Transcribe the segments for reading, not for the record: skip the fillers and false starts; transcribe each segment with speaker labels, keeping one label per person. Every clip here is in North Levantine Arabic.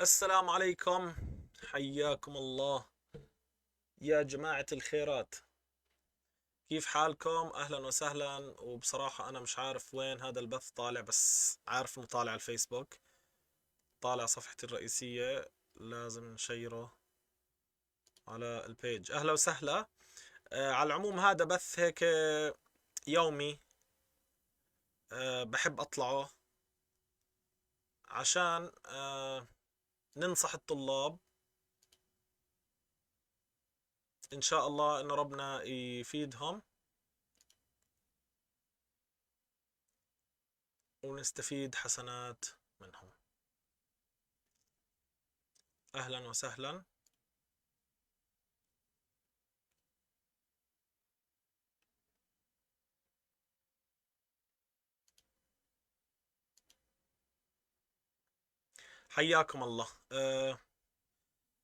Speaker 1: السلام عليكم، حياكم الله يا جماعة الخيرات. كيف حالكم؟ أهلا وسهلا. وبصراحة أنا مش عارف وين هذا البث طالع، بس عارف إنه طالع على الفيسبوك، طالع صفحتي الرئيسية، لازم نشيره على البيج. أهلا وسهلا. على العموم هذا بث هيك يومي، بحب أطلعه عشان ننصح الطلاب إن شاء الله إنه ربنا يفيدهم ونستفيد حسنات منهم. أهلا وسهلا. حياكم الله.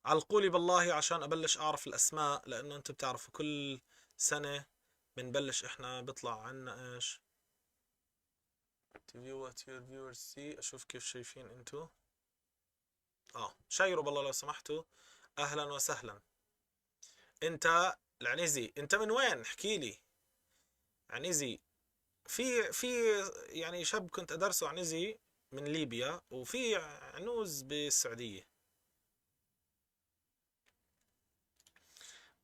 Speaker 1: علقولي بالله عشان أبلش أعرف الأسماء، لأنه أنتم بتعرفوا كل سنة بنبلش إحنا بيطلع عنا إيش To view what your viewers see. أشوف كيف شايفين أنتو. شيروا بالله لو سمحتوا. أهلا وسهلا. أنت العنزي، أنت من وين؟ احكي لي عنزي. في شاب كنت أدرسه عنزي من ليبيا، وفي عنوز بالسعودية.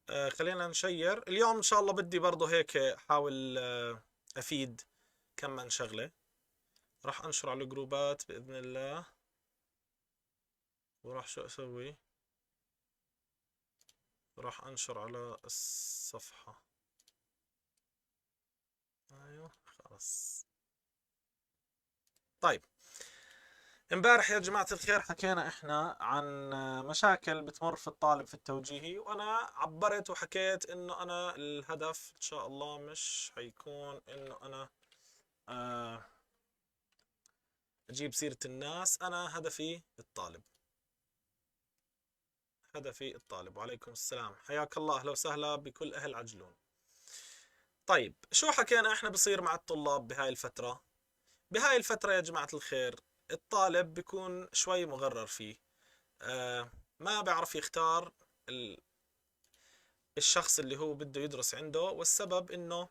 Speaker 1: خلينا نشير اليوم إن شاء الله. بدي برضو هيك أحاول، أفيد كم من شغلة. راح أنشر على الجروبات بإذن الله. وراح شو أسوي؟ راح أنشر على الصفحة. أيوه خلاص. امبارح يا جماعة الخير حكينا إحنا عن مشاكل بتمر في الطالب في التوجيهي، وأنا عبرت وحكيت إنه أنا الهدف إن شاء الله مش حيكون إنه أنا، أجيب سيرة الناس، أنا هدفي الطالب. هدفي الطالب. وعليكم السلام، حياك الله، أهلا وسهلا بكل أهل عجلون. شو حكينا إحنا بصير مع الطلاب بهاي الفترة؟ بهاي الفترة يا جماعة الخير الطالب بيكون شوي مغرر فيه، ما بيعرف يختار الشخص اللي هو بده يدرس عنده، والسبب إنه،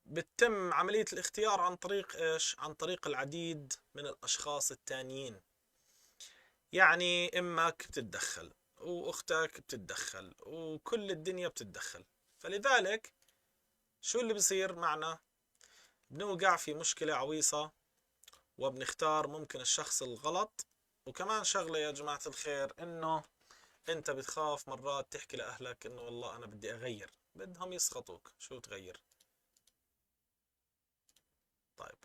Speaker 1: بتتم عملية الاختيار عن طريق إيش؟ عن طريق العديد من الأشخاص التانيين. يعني أمك بتتدخل وأختك بتتدخل وكل الدنيا بتتدخل، فلذلك شو اللي بصير معنا؟ بنوقع في مشكلة عويصة وبنختار ممكن الشخص الغلط. وكمان شغلة يا جماعة الخير، إنه أنت بتخاف مرات تحكي لأهلك إنه والله أنا بدي أغير، بدهم يسخطوك، شو تغير؟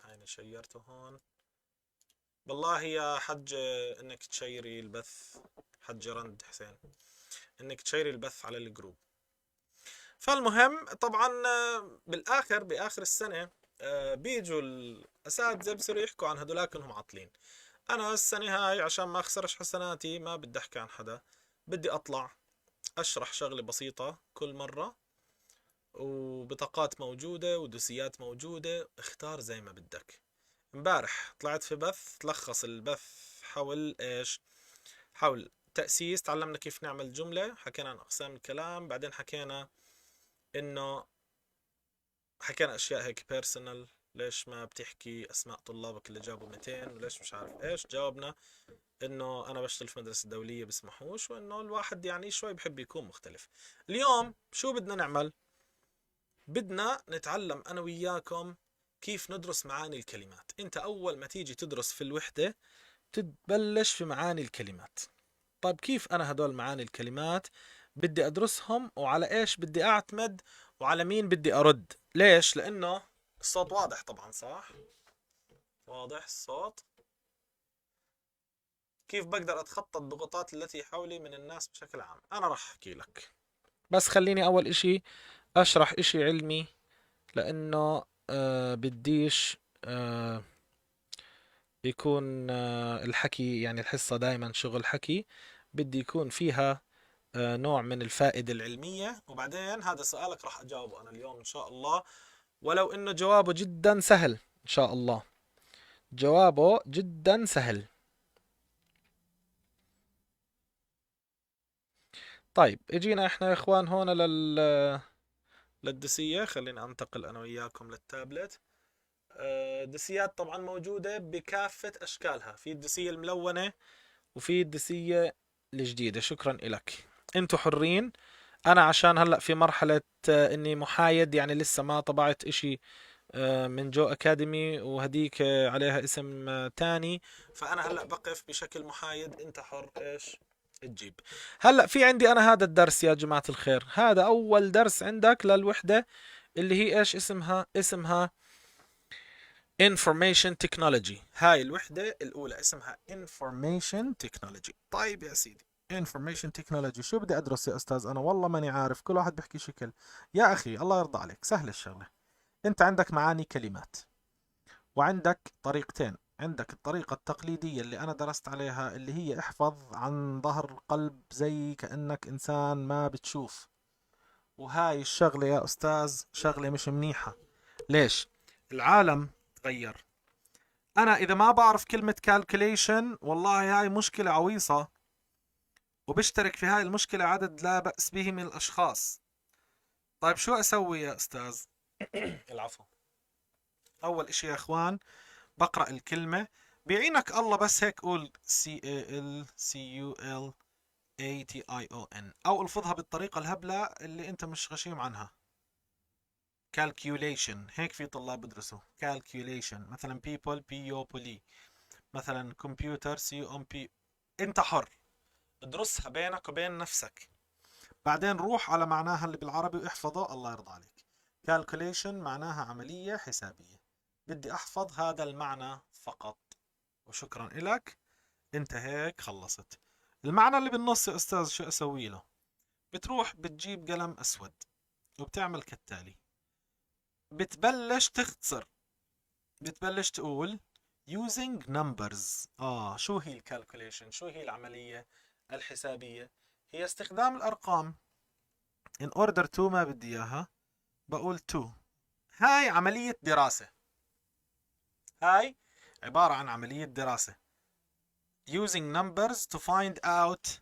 Speaker 1: هاي شيرته هون. والله يا حج إنك تشيري البث، حج رند حسين، إنك تشيري البث على الجروب. فالمهم طبعا بآخر السنة، بيجوا الأساتذة بصيروا يحكوا عن هدولاك إنهم عاطلين. أنا السنة هاي عشان ما أخسرش حسناتي ما بدي أحكي عن حدا، بدي أطلع أشرح شغلة بسيطة كل مرة، وبطاقات موجودة ودوسيات موجودة، اختار زي ما بدك. امبارح طلعت في بث، تلخص البث حول إيش؟ حول تأسيس، تعلمنا كيف نعمل جملة، حكينا عن أقسام الكلام، بعدين حكينا أشياء هيك بيرسونال، ليش ما بتحكي أسماء طلابك اللي جابوا 200 وليش مش عارف إيش. جاوبنا إنه أنا بشتغل في مدرسة دولية بسمحوش، وإنه الواحد شوي بحب يكون مختلف. اليوم شو بدنا نعمل؟ بدنا نتعلم أنا وياكم كيف ندرس معاني الكلمات. أنت أول ما تيجي تدرس في الوحدة تبلش في معاني الكلمات. طيب كيف أنا هدول معاني الكلمات بدي أدرسهم، وعلى إيش بدي أعتمد، وعلى مين بدي أرد؟ ليش؟ لأنه الصوت واضح طبعا، صح؟ واضح الصوت. كيف بقدر أتخطى الضغوطات التي حولي من الناس بشكل عام؟ أنا راح أحكي لك، بس خليني أول إشي أشرح إشي علمي، لأنه، بديش، يكون، الحكي، يعني الحصة دايما شغل حكي، بدي يكون فيها، نوع من الفائدة العلمية. وبعدين هذا سؤالك راح أجاوبه أنا اليوم إن شاء الله، ولو إنه جوابه جدا سهل إن شاء الله، جوابه جدا سهل. طيب اجينا احنا يا اخوان هون للدسية. خليني انتقل انا وياكم للتابلت. دسيات طبعا موجودة بكافة اشكالها، في الدسية الملونة وفي الدسية الجديدة. شكرا لك، انتو حرين. انا عشان هلا في مرحلة اني محايد، يعني لسه ما طبعت اشي من جو اكاديمي وهديك عليها اسم تاني، فانا هلا بقف بشكل محايد، انت حر ايش تجيب. هلا في عندي انا هذا الدرس يا جماعة الخير، هذا اول درس عندك للوحدة اللي هي ايش اسمها؟ اسمها Information Technology. هاي الوحدة الأولى اسمها Information Technology. طيب يا سيدي Information Technology شو بدي أدرس يا أستاذ؟ أنا والله ماني عارف، كل واحد بيحكي شكل. يا أخي الله يرضى عليك، سهل الشغلة. أنت عندك معاني كلمات وعندك طريقتين. عندك الطريقة التقليدية اللي أنا درست عليها، اللي هي احفظ عن ظهر قلب زي كأنك إنسان ما بتشوف، وهاي الشغلة يا أستاذ شغلة مش منيحة. ليش؟ العالم تغير. أنا إذا ما بعرف كلمة calculation والله هاي مشكلة عويصة، وبشترك في هاي المشكلة عدد لا بأس به من الأشخاص. طيب شو أسوي يا أستاذ؟ العفو. أول إشي يا إخوان بقرأ الكلمة، بيعينك الله بس هيك قول C A L C U L A T I O N، أو الفظها بالطريقة الهبلة اللي أنت مش غشيم عنها، calculation. هيك في طلاب بدرسوا calculation، مثلا people P U P L، مثلا computer C O M P. أنت حر، ادرسها بينك وبين نفسك، بعدين روح على معناها اللي بالعربي واحفظه. الله يرضى عليك. calculation معناها عملية حسابية، بدي أحفظ هذا المعنى فقط، وشكرا إلك، انت هيك خلصت. المعنى اللي بالنص يا أستاذ شو أسوي له؟ بتروح بتجيب قلم أسود وبتعمل كالتالي، بتبلش تختصر، بتبلش تقول using numbers. شو هي ال calculation؟ شو هي العملية الحسابية؟ هي استخدام الأرقام. in order to ما بدي إياها، بقول to. هاي عملية دراسة، هاي عبارة عن عملية دراسة. using numbers to find out،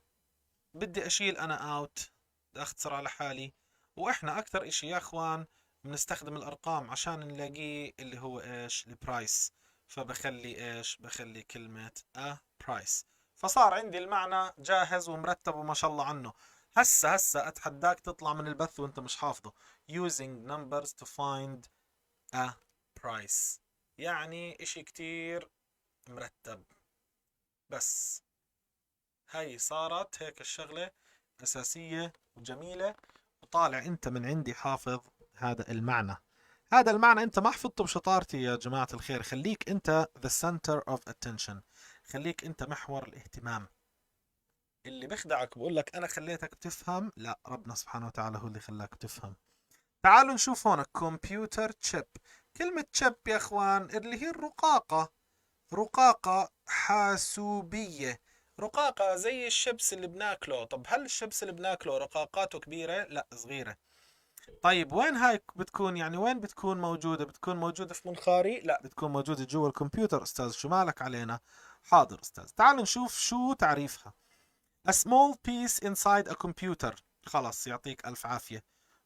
Speaker 1: بدي أشيل أنا out، بدي أختصر على حالي. وإحنا أكثر إشي يا إخوان بنستخدم الأرقام عشان نلاقيه اللي هو إيش؟ ال price. فبخلي إيش؟ بخلي كلمة a price. فصار عندي المعنى جاهز ومرتب وما شاء الله عنه. هسه أتحداك تطلع من البث وأنت مش حافظه. using numbers to find a price، يعني إشي كتير مرتب. بس هاي صارت هيك الشغلة أساسية وجميلة، وطالع أنت من عندي حافظ هذا المعنى. هذا المعنى أنت ما حفظته بشطارتي يا جماعة الخير. خليك أنت the center of attention، خليك أنت محور الاهتمام. اللي بخدعك بقول لك أنا خليتك تفهم، لا، ربنا سبحانه وتعالى هو اللي خلاك تفهم. تعالوا نشوف هون computer chip. كلمة chip يا اخوان اللي هي الرقاقة، رقاقة حاسوبية، رقاقة زي الشيبس اللي بناكله. طب هل الشيبس اللي بناكله رقاقاته كبيرة؟ لا، صغيرة. طيب وين هاي بتكون؟ يعني وين بتكون موجودة؟ بتكون موجودة في منخاري؟ لا، بتكون موجودة جوا الكمبيوتر. استاذ شو مالك علينا؟ حاضر استاذ. تعالوا نشوف شو تعريفها. A small piece inside a computer، خلص يعطيك ألف عافية،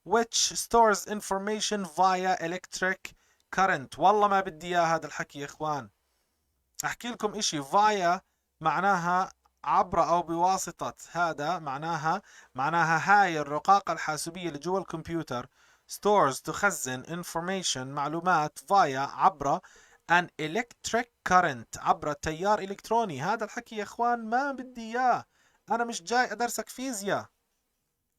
Speaker 1: which stores information via electric current. والله ما بدي اياه هذا الحكي يا اخوان. احكي لكم اشي، via معناها عبر او بواسطة، هذا معناها هاي الرقاقة الحاسوبية اللي جوا الكمبيوتر stores تخزن information معلومات via عبر an electric current، عبر تيار الكتروني. هذا الحكي يا اخوان ما بدي اياه، انا مش جاي ادرسك فيزياء،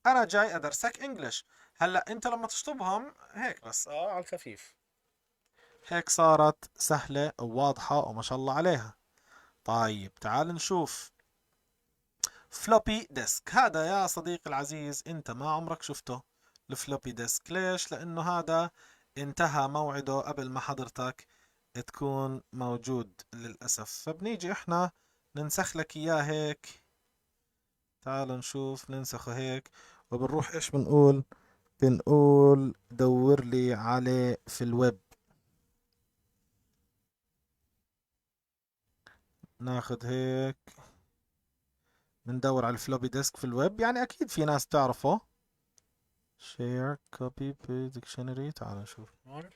Speaker 1: انا جاي ادرسك English. هلا انت لما تشطبهم هيك بس على الخفيف هيك صارت سهلة وواضحة وما شاء الله عليها. طيب تعال نشوف floppy disk. هذا يا صديقي العزيز انت ما عمرك شفته ال floppy disk. ليش؟ لانه هذا انتهى موعده قبل ما حضرتك تكون موجود للأسف. فبنيجي احنا ننسخ لك اياه هيك، تعالوا نشوف، ننسخه هيك وبنروح ايش بنقول؟ بنقول دور لي عليه في الويب. ناخذ هيك بندور على ال floppy disk في الويب، يعني اكيد في ناس تعرفه. share copy dictionary، تعال نشوف هون.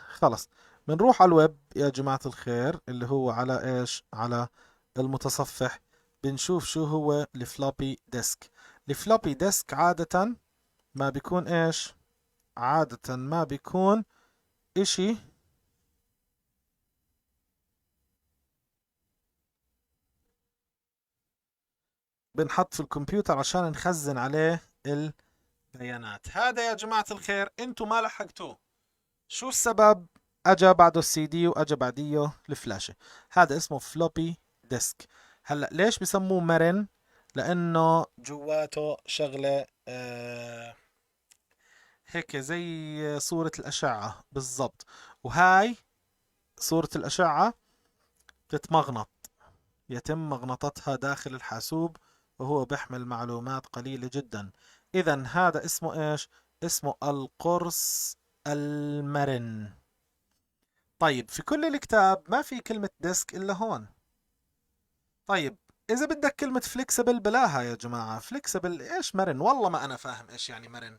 Speaker 1: خلص بنروح على الويب يا جماعة الخير، اللي هو على ايش؟ على المتصفح. بنشوف شو هو ال floppy disk. ال floppy disk عادة ما بيكون ايش؟ عادة ما بيكون اشي بنحط في الكمبيوتر عشان نخزن عليه البيانات. هذا يا جماعة الخير انتو ما لحقتوه. شو السبب؟ اجا بعده السي دي واجا بعديه الفلاشة. هذا اسمه floppy disk. هلا ليش بسموه مرن؟ لانه جواته شغلة هيك زي صورة الأشعة بالضبط، وهاي صورة الأشعة بتتمغنط، يتم مغنطتها داخل الحاسوب وهو بيحمل معلومات قليلة جدا. إذا هذا اسمه إيش؟ اسمه القرص المرن. طيب في كل الكتاب ما في كلمة disk إلا هون. طيب إذا بدك كلمة flexible بلاها يا جماعة. flexible إيش مرن؟ والله ما أنا فاهم إيش يعني مرن.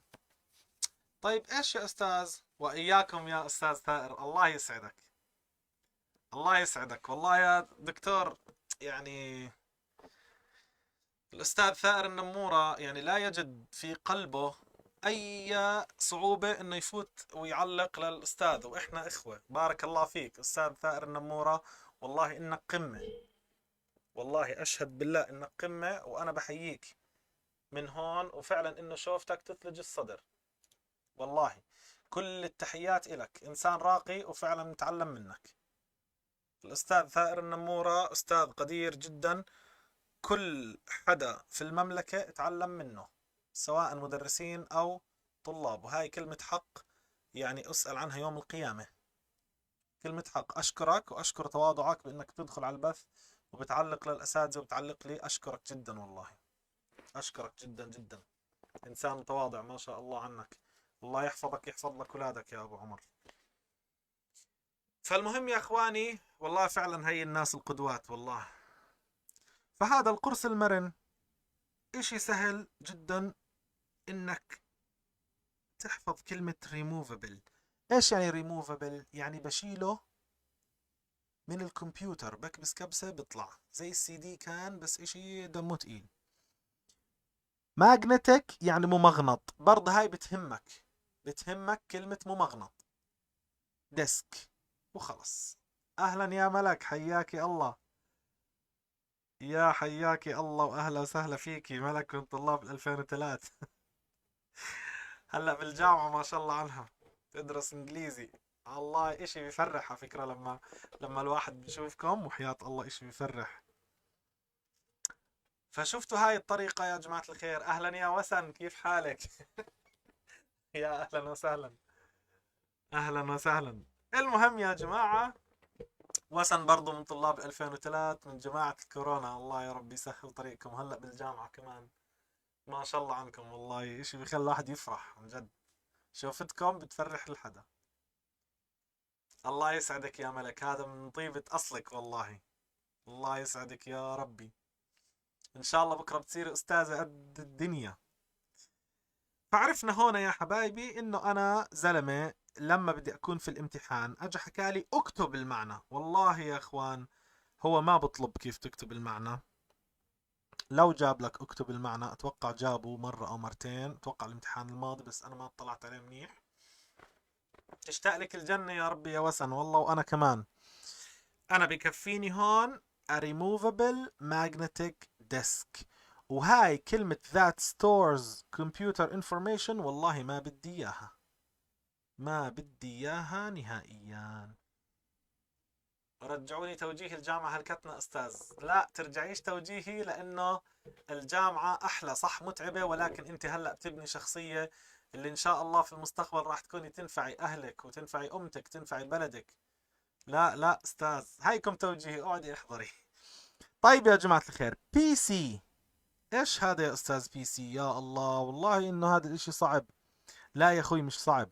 Speaker 1: طيب إيش يا أستاذ؟ وإياكم يا أستاذ ثائر، الله يسعدك، الله يسعدك والله يا دكتور. يعني الأستاذ ثائر النمورة يعني لا يجد في قلبه أي صعوبة إنه يفوت ويعلق للأستاذ، وإحنا إخوة. بارك الله فيك أستاذ ثائر النمورة، والله إنك قمة، والله أشهد بالله إنك قمة، وأنا بحييك من هون، وفعلا إنه شوفتك تثلج الصدر والله. كل التحيات إلك، إنسان راقي وفعلا نتعلم منك. الأستاذ ثائر النمورة أستاذ قدير جدا، كل حدا في المملكة اتعلم منه، سواء مدرسين أو طلاب، وهاي كلمة حق يعني أسأل عنها يوم القيامة. كلمة حق. أشكرك وأشكر تواضعك بأنك تدخل على البث وبتعلق للأساتذة وبتعلق لي. أشكرك جدا والله، أشكرك جدا جدا. إنسان متواضع ما شاء الله عنك، الله يحفظك يحفظ لك أولادك يا أبو عمر. فالمهم يا أخواني والله فعلا هي الناس القدوات والله. فهذا القرص المرن إشي سهل جدا إنك تحفظ كلمة removable. إيش يعني removable؟ يعني بشيله من الكمبيوتر، بكبس كبسة بيطلع زي السي دي كان، بس إشي دمه تقيل. magnetic يعني ممغنط، برضه هاي بتهمك، بتهمك كلمة ممغنط. disk وخلص. أهلا يا ملك، حياكي الله، يا حياكي الله وأهلا وسهلا فيكي ملك من طلاب 2003. هلا بالجامعة ما شاء الله عنها تدرس إنجليزي. الله إشي بيفرح على فكرة لما الواحد بيشوفكم، وحياة الله إشي بيفرح. فشفتوا هاي الطريقة يا جماعة الخير. أهلا يا وسن، كيف حالك؟ يا أهلا وسهلا، أهلا وسهلا. المهم يا جماعة، وسن برضو من طلاب 2003 من جماعة الكورونا، الله يا رب يسهل طريقكم. هلأ بالجامعة كمان ما شاء الله عنكم، والله إشي بيخلي الواحد يفرح عن جد، شوفتكم بتفرح الحدا. الله يسعدك يا ملك، هذا من طيبة أصلك والله، الله يسعدك يا ربي. إن شاء الله بكرة بتصير أستاذة قد الدنيا. فعرفنا هون يا حبايبي إنه أنا زلمة لما بدي أكون في الامتحان أجا حكالي اكتب المعنى. والله يا إخوان هو ما بطلب كيف تكتب المعنى، لو جاب لك اكتب المعنى أتوقع جابه مرة أو مرتين، أتوقع الامتحان الماضي، بس أنا ما اطلعت عليه منيح. تشتاق لك الجنة يا ربي يا وسن، والله وأنا كمان. أنا بكفيني هون a removable magnetic disk، وهاي كلمة that stores computer information والله ما بدي إياها، ما بدي إياها نهائيا. رجعوني توجيه الجامعة هلكتنا أستاذ. لا ترجعيش توجيهي، لأنه الجامعة أحلى، صح متعبة، ولكن أنت هلأ بتبني شخصية اللي إن شاء الله في المستقبل راح تكوني تنفعي أهلك وتنفعي أمتك تنفعي بلدك. لا لا أستاذ، هيكم توجيهي، اقعدي احضري. طيب يا جماعة الخير، PC إيش هذا يا أستاذ؟ PC يا الله والله إنه هذا الإشي صعب. لا يا أخوي مش صعب.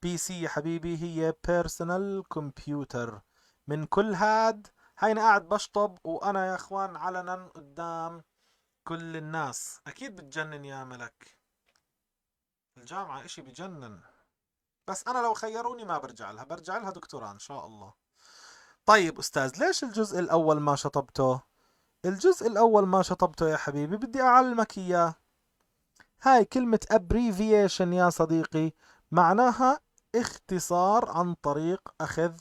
Speaker 1: PC يا حبيبي هي personal computer. من كل هاد هيني قاعد بشطب وانا يا اخوان علنا قدام كل الناس. اكيد بتجنن يا ملك، الجامعة اشي بجنن، بس انا لو خيروني ما برجع لها، برجع لها دكتوراه ان شاء الله. طيب استاذ ليش الجزء الاول ما شطبته؟ الجزء الاول ما شطبته يا حبيبي، بدي اعلمك اياه. هاي كلمة abbreviation يا صديقي معناها اختصار عن طريق اخذ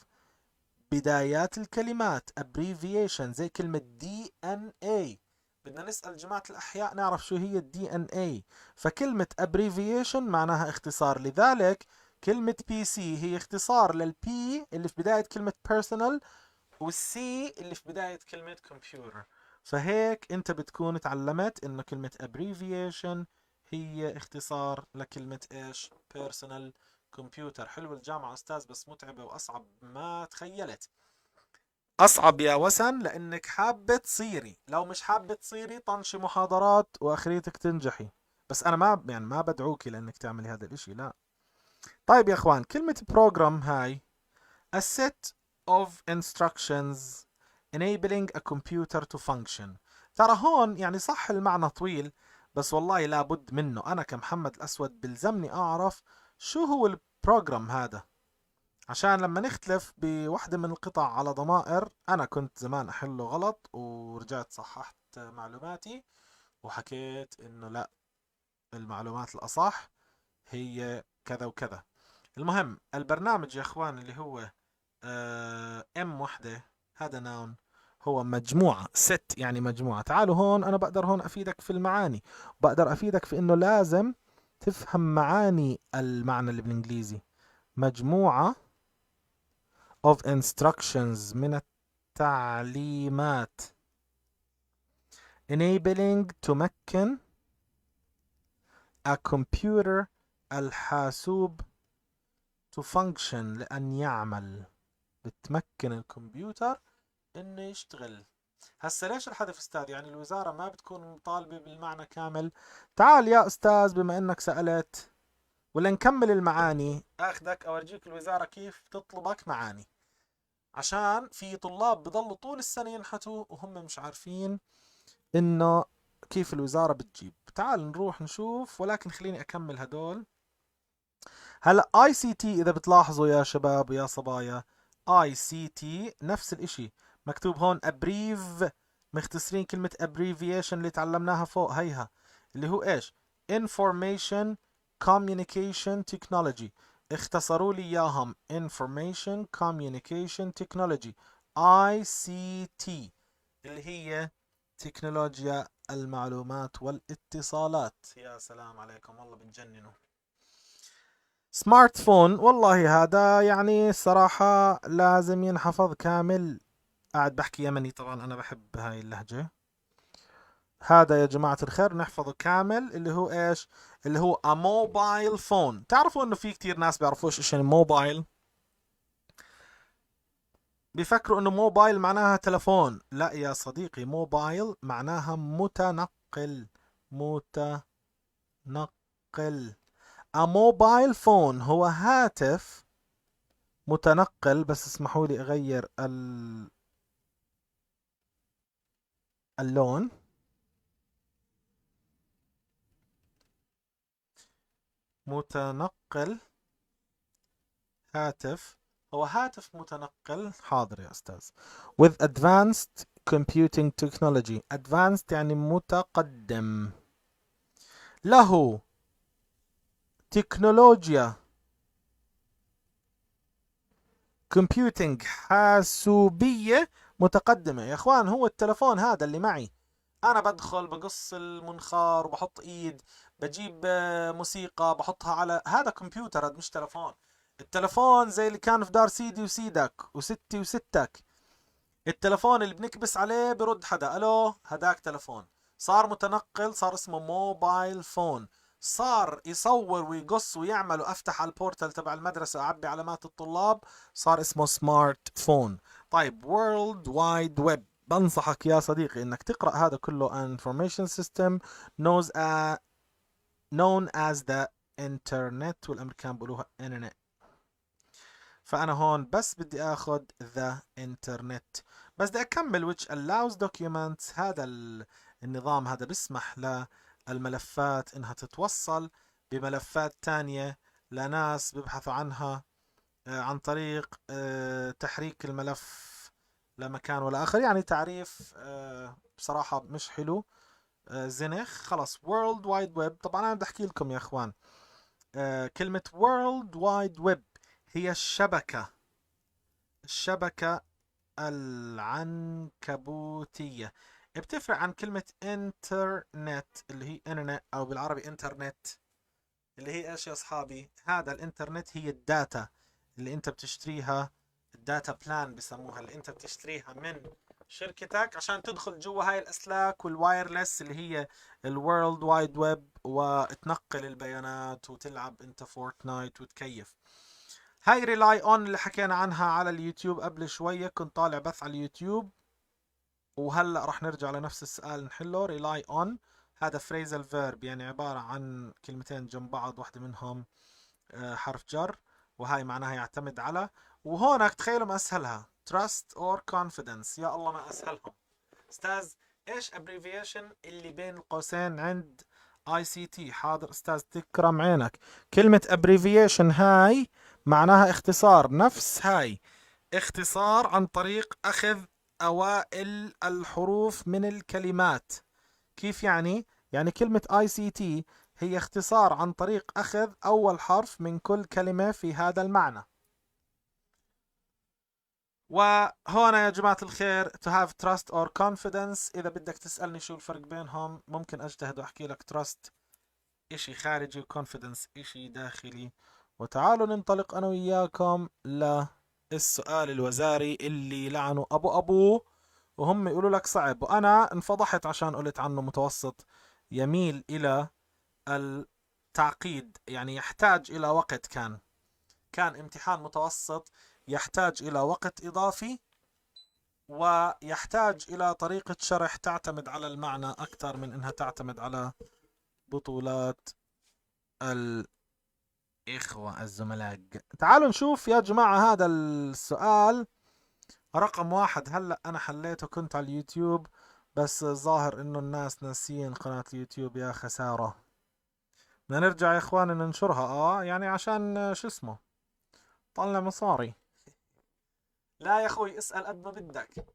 Speaker 1: بدايات الكلمات. abbreviation زي كلمة DNA، بدنا نسأل جماعة الأحياء نعرف شو هي ال DNA. فكلمة abbreviation معناها اختصار، لذلك كلمة PC هي اختصار لل P اللي في بداية كلمة personal وال C اللي في بداية كلمة computer. فهيك انت بتكون تعلمت انه كلمة abbreviation هي اختصار لكلمة ايش؟ personal computer. حلو الجامعة استاذ بس متعبة واصعب ما تخيلت. اصعب يا وسن لانك حابة تصيري، لو مش حابة تصيري طنشي محاضرات واخريتك تنجحي، بس انا ما يعني ما بدعوكي لانك تعملي هذا الاشي، لا. طيب يا اخوان، كلمة program هاي a set of instructions enabling a computer to function. ترى هون يعني صح المعنى طويل، بس والله لابد منه. انا كمحمد الاسود بلزمني اعرف شو هو ال program هذا، عشان لما نختلف بوحدة من القطع على ضمائر، انا كنت زمان احله غلط ورجعت صححت معلوماتي وحكيت انه لا، المعلومات الاصح هي كذا وكذا. المهم البرنامج يا اخوان اللي هو M وحدة، هذا noun، هو مجموعة، set يعني مجموعة. تعالوا هون انا بقدر هون افيدك في المعاني، بقدر افيدك في انه لازم تفهم معاني المعنى اللي بالانجليزي. مجموعة of instructions من التعليمات، enabling تمكن، a computer الحاسوب، to function لأن يعمل، بتمكن الكمبيوتر انه يشتغل. هسا ليش الحذف استاذ؟ يعني الوزارة ما بتكون مطالبة بالمعنى كامل؟ تعال يا استاذ بما انك سألت، ولا نكمل المعاني، اخذك اورجيك الوزارة كيف تطلبك معاني، عشان في طلاب بضلوا طول السنة ينحتوا وهم مش عارفين انه كيف الوزارة بتجيب. تعال نروح نشوف، ولكن خليني اكمل هدول. هلا ICT اذا بتلاحظوا يا شباب ويا صبايا، ICT نفس الاشي مكتوب هون abbrev، مختصرين كلمة abbreviation اللي تعلمناها فوق هيها، اللي هو ايش؟ Information Communication Technology، اختصروا لي اياهم Information Communication Technology ICT اللي هي تكنولوجيا المعلومات والاتصالات. يا سلام عليكم والله بتجننوا. smartphone والله هذا يعني الصراحة لازم ينحفظ كامل. قاعد بحكي يمني طبعا، أنا بحب هاي اللهجة. هذا يا جماعة الخير نحفظه كامل، اللي هو إيش؟ اللي هو a mobile phone. تعرفوا إنه في كتير ناس بيعرفوش إيش يعني موبايل، بيفكروا إنه موبايل معناها تلفون. لا يا صديقي، موبايل معناها متنقل، متنقل. A mobile phone هو هاتف متنقل. بس اسمحوا لي أغير اللون. متنقل، هاتف، هو هاتف متنقل. حاضر يا أستاذ. With advanced computing technology. Advanced يعني متقدم، له تكنولوجيا computing حاسوبية متقدمة. يا اخوان هو التلفون هذا اللي معي انا بدخل بقص المنخار وبحط ايد، بجيب موسيقى بحطها على هذا كمبيوتر، هذا مش تلفون. التلفون زي اللي كان في دار سيدي وسيدك وستي وستك، التلفون اللي بنكبس عليه برد حدا الو، هداك تلفون. صار متنقل، صار اسمه mobile phone، صار يصور ويقص ويعمل وافتح على ال portal تبع المدرسة اعبي علامات الطلاب، صار اسمه smart phone. طيب World Wide Web، بنصحك يا صديقي انك تقرأ هذا كله. Information system known as the internet، والامريكان بيقولوها internet. فأنا هون بس بدي آخذ the internet. بس بدي أكمل which allows documents. هذا النظام هذا بسمح للملفات إنها تتوصل بملفات تانية لناس بيبحثوا عنها عن طريق تحريك الملف لمكان ولا آخر. يعني تعريف بصراحة مش حلو، زنخ. خلص World Wide Web. طبعا أنا بدي أحكي لكم يا إخوان، كلمة World Wide Web هي الشبكة العنكبوتية. بتفرق عن كلمة انترنت اللي هي انترنت أو بالعربي انترنت، اللي هي إيش يا أصحابي؟ هذا الانترنت هي ال data اللي أنت بتشتريها، ال data plan بسموها، اللي أنت بتشتريها من شركتك عشان تدخل جوا هاي الأسلاك وال wireless اللي هي ال World Wide Web، وتنقل البيانات وتلعب أنت Fortnite وتكيف. هاي rely on اللي حكينا عنها على اليوتيوب قبل شوية، كنت طالع بث على اليوتيوب، وهلأ رح نرجع لنفس السؤال نحله. rely on هذا phrasal verb، يعني عبارة عن كلمتين جنب بعض، واحدة منهم حرف جر، وهاي معناها يعتمد على. وهونك تخيلوا ما أسهلها، trust or confidence. يا الله ما أسهلهم. أستاذ إيش abbreviation اللي بين القوسين عند ICT؟ حاضر أستاذ تكرم عينك. كلمة abbreviation هاي معناها اختصار، نفس هاي اختصار عن طريق أخذ أوائل الحروف من الكلمات. كيف يعني؟ يعني كلمة ICT هي اختصار عن طريق أخذ أول حرف من كل كلمة في هذا المعنى. وهنا يا جماعة الخير to have trust or confidence، إذا بدك تسألني شو الفرق بينهم ممكن أجتهد وأحكي لك trust إشي خارجي و confidence إشي داخلي. وتعالوا ننطلق أنا وياكم للسؤال الوزاري اللي لعنوا أبو أبوه وهم يقولوا لك صعب، وأنا انفضحت عشان قلت عنه متوسط يميل إلى التعقيد، يعني يحتاج إلى وقت. كان امتحان متوسط يحتاج إلى وقت إضافي ويحتاج إلى طريقة شرح تعتمد على المعنى أكثر من إنها تعتمد على بطولات الإخوة الزملاء. تعالوا نشوف يا جماعة هذا السؤال رقم 1. هلأ أنا حليته، كنت على اليوتيوب، بس ظاهر إنه الناس ناسيين قناة اليوتيوب، يا خسارة. بدنا نرجع يا إخوان ننشرها، يعني عشان شو اسمه طلع مصاري. لا يا أخوي اسأل قد ما بدك،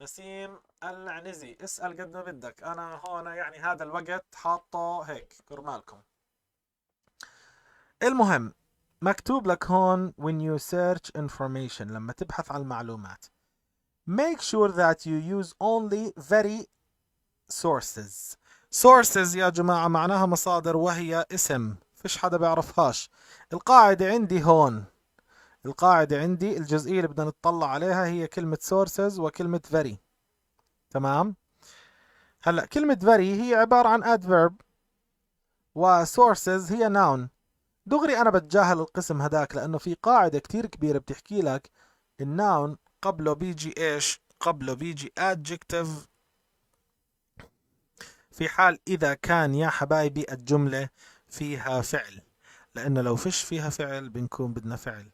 Speaker 1: نسيم العنزي اسأل قد ما بدك، أنا هون يعني هذا الوقت حاطه هيك كرمالكم. المهم مكتوب لك هون when you search information، لما تبحث عن المعلومات make sure that you use only very sources. sources يا جماعة معناها مصادر، وهي اسم فيش حدا بيعرفهاش. القاعدة عندي هون، القاعدة عندي الجزئية اللي بدنا نطلع عليها هي كلمة sources وكلمة very. تمام؟ هلأ كلمة very هي عبارة عن adverb و sources هي noun. دغري أنا بتجاهل القسم هداك لأنه في قاعدة كتير كبيرة بتحكي لك ال noun قبله بيجي إيش؟ قبله بيجي adjective في حال إذا كان يا حبايبي الجملة فيها فعل، لأنه لو فيش فيها فعل بنكون بدنا فعل.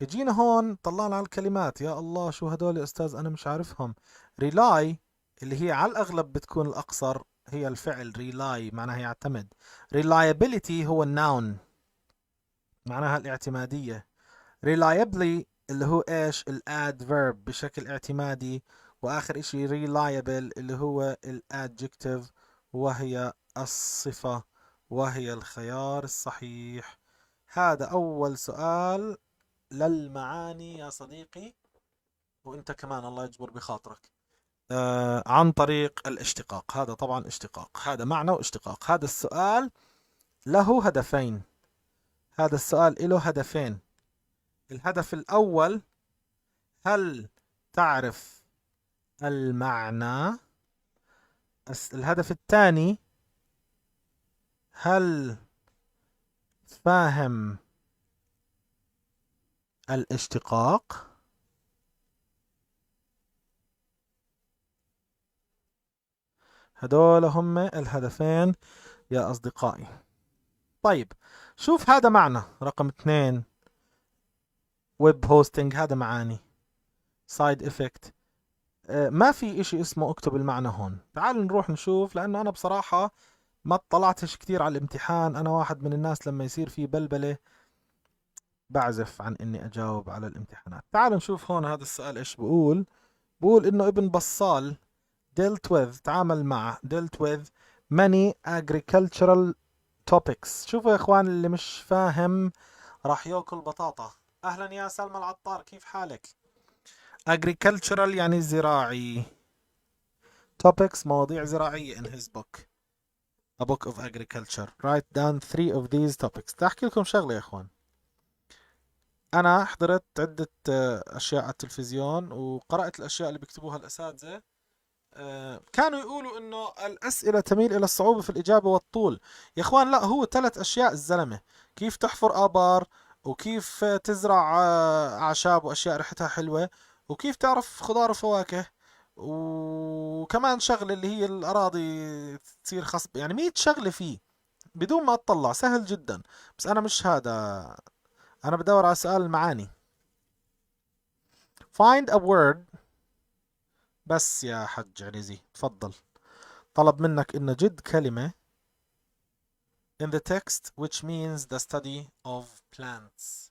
Speaker 1: اجينا هون طلعنا على الكلمات، يا الله شو هدول يا أستاذ أنا مش عارفهم. rely اللي هي على الأغلب بتكون الأقصر هي الفعل rely معناها يعتمد. reliability هو ال noun معناها الاعتمادية. reliably اللي هو ايش؟ ال adverb بشكل اعتمادي. واخر اشي reliable اللي هو ال adjective وهي الصفة وهي الخيار الصحيح. هذا اول سؤال للمعاني يا صديقي، وانت كمان الله يجبر بخاطرك. عن طريق الاشتقاق. هذا طبعا اشتقاق، هذا معنى واشتقاق. هذا السؤال له هدفين، هذا السؤال له هدفين. الهدف الأول، هل تعرف المعنى؟ الهدف الثاني، هل فاهم الاشتقاق؟ هدول هم الهدفين يا أصدقائي. طيب شوف هذا معنى رقم 2، web hosting هذا معاني. side effect. ما في اشي اسمه اكتب المعنى هون. تعالوا نروح نشوف، لانه انا بصراحة ما اطلعتش كتير على الامتحان. انا واحد من الناس لما يصير في بلبلة بعزف عن اني اجاوب على الامتحانات. تعالوا نشوف هون هذا السؤال ايش بقول. بقول انه ابن بصال dealt with، تعامل مع، dealt with many agricultural topics. شوفوا يا اخوان، اللي مش فاهم راح ياكل بطاطا. اهلا يا سلمى العطار، كيف حالك؟ agricultural يعني زراعي، topics مواضيع زراعية. in his book، a book of agriculture، write down three of these topics. احكي لكم شغلة يا اخوان، انا حضرت عدة اشياء على التلفزيون وقرأت الاشياء اللي بيكتبوها الاساتذة. كانوا يقولوا انه الاسئلة تميل الى الصعوبة في الاجابة والطول. يا اخوان لا، هو ثلاث اشياء الزلمة: كيف تحفر ابار، وكيف تزرع اعشاب واشياء ريحتها حلوة، وكيف تعرف خضار وفواكه، وكمان شغلة اللي هي الأراضي تصير خصب. يعني 100 شغلة فيه بدون ما تطلع، سهل جدا. بس أنا مش هذا، أنا بدور على سؤال المعاني. find a word. بس يا حج عنزي تفضل، طلب منك إنه جد كلمة in the text which means the study of plants.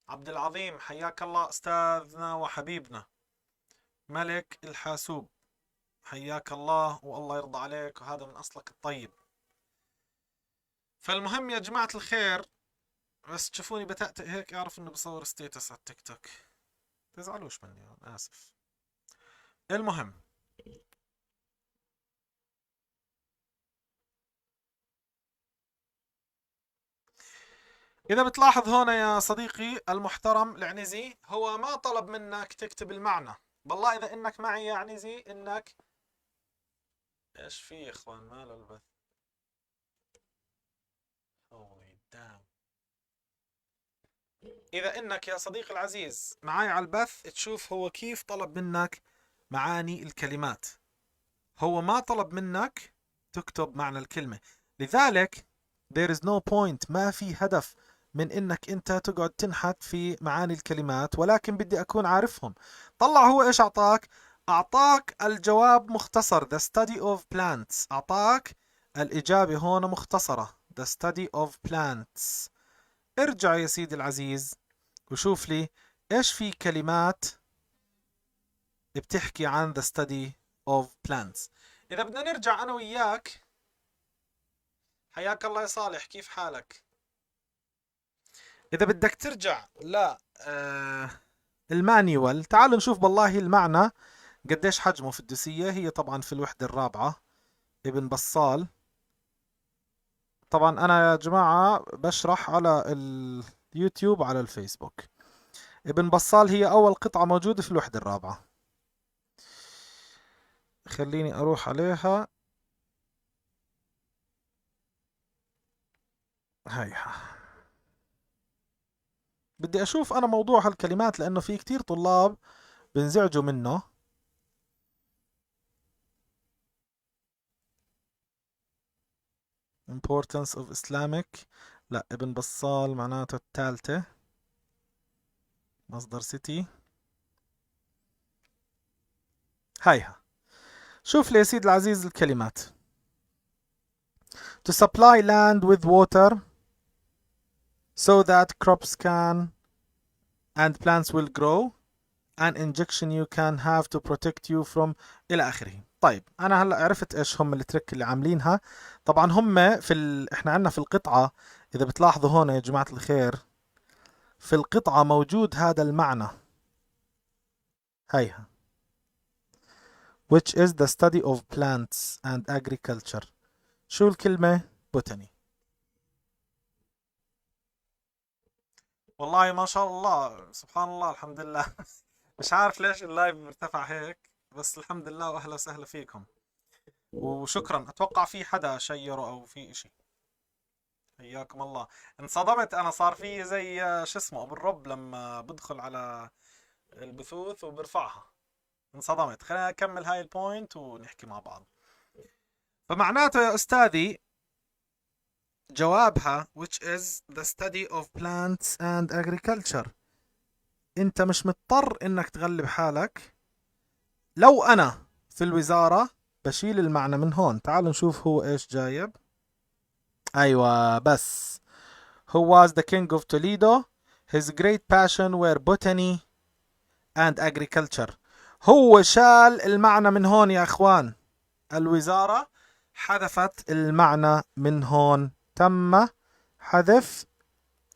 Speaker 1: عبد العظيم حياك الله أستاذنا وحبيبنا ملك الحاسوب، حياك الله والله يرضى عليك، وهذا من أصلك الطيب. فالمهم يا جماعة الخير، بس تشوفوني بتأتئ هيك اعرف انه بصور status على التيك توك، تزعلوش مني، أنا آسف. المهم إذا بتلاحظ هنا يا صديقي المحترم العنزي، هو ما طلب منك تكتب المعنى. بالله إذا إنك معي يا عنزي، إنك إيش في يا إخوان؟ ماله البث؟ Holy damn. إذا إنك يا صديقي العزيز معي على البث، تشوف هو كيف طلب منك معاني الكلمات. هو ما طلب منك تكتب معنى الكلمة، لذلك there is no point، ما في هدف من إنك أنت تقعد تنحت في معاني الكلمات، ولكن بدي أكون عارفهم. طلع هو إيش أعطاك؟ أعطاك الجواب مختصر، the study of plants. أعطاك الإجابة هون مختصرة، the study of plants. ارجع يا سيدي العزيز وشوف لي إيش في كلمات بتحكي عن the study of plants. إذا بدنا نرجع أنا وياك، حياك الله يا صالح، كيف حالك؟ إذا بدك ترجع ل ال manual، تعالوا نشوف بالله المعنى قديش حجمه في الدوسية. هي طبعا في الوحدة الرابعة، ابن بصال. طبعا أنا يا جماعة بشرح على اليوتيوب على الفيسبوك. ابن بصال هي أول قطعة موجودة في الوحدة الرابعة. خليني أروح عليها. هيها بدي أشوف أنا موضوع هالكلمات، لأنه في كتير طلاب بنزعجوا منه. Importance of Islamic، لا ابن بصال معناته الثالثة، مصدر سيتي. هيها شوف لي يا سيد العزيز الكلمات. To supply land with water so that crops can and plants will grow, an injection you can have to protect you from إلى آخره. طيب أنا هلأ عرفت إيش هم ال trick اللي عاملينها. طبعا هم في إحنا عندنا في القطعة، إذا بتلاحظوا هون يا جماعة الخير، في القطعة موجود هذا المعنى، هيها، which is the study of plants and agriculture. شو الكلمة؟ botany. والله ما شاء الله، سبحان الله، الحمد لله. مش عارف ليش ال live ارتفع هيك، بس الحمد لله واهلا وسهلا فيكم وشكرا. اتوقع في حدا شيره او في اشي. حياكم الله. انصدمت انا، صار في زي شو اسمه ابو الرب لما بدخل على البثوث وبرفعها، انصدمت. خلينا اكمل هاي ال point ونحكي مع بعض. فمعناته يا استاذي جوابها which is the study of plants and agriculture. انت مش مضطر انك تغلب حالك. لو انا في الوزارة بشيل المعنى من هون. تعالوا نشوف هو ايش جايب. ايوه، بس who was the king of Toledo، his great passion were botany and agriculture. هو شال المعنى من هون يا اخوان، الوزارة حذفت المعنى من هون، تم حذف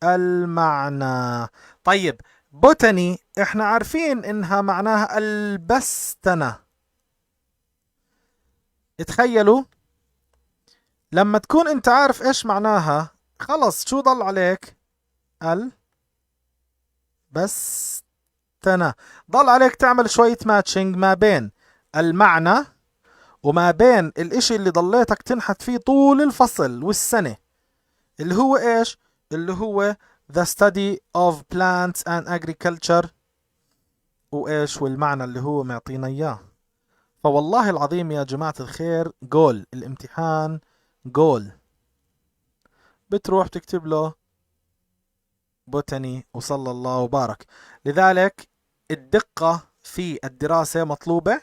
Speaker 1: المعنى. طيب، botany احنا عارفين انها معناها البستنة. تخيلوا لما تكون انت عارف ايش معناها، خلص، شو ضل عليك؟ ال بستنة. ضل عليك تعمل شوية matching ما بين المعنى وما بين الاشي اللي ضليتك تنحت فيه طول الفصل والسنة، اللي هو ايش؟ اللي هو the study of plants and agriculture، وايش؟ والمعنى اللي هو معطينا اياه. فوالله العظيم يا جماعة الخير، جول الامتحان جول. بتروح تكتب له botany وصلى الله وبارك. لذلك الدقة في الدراسة مطلوبة.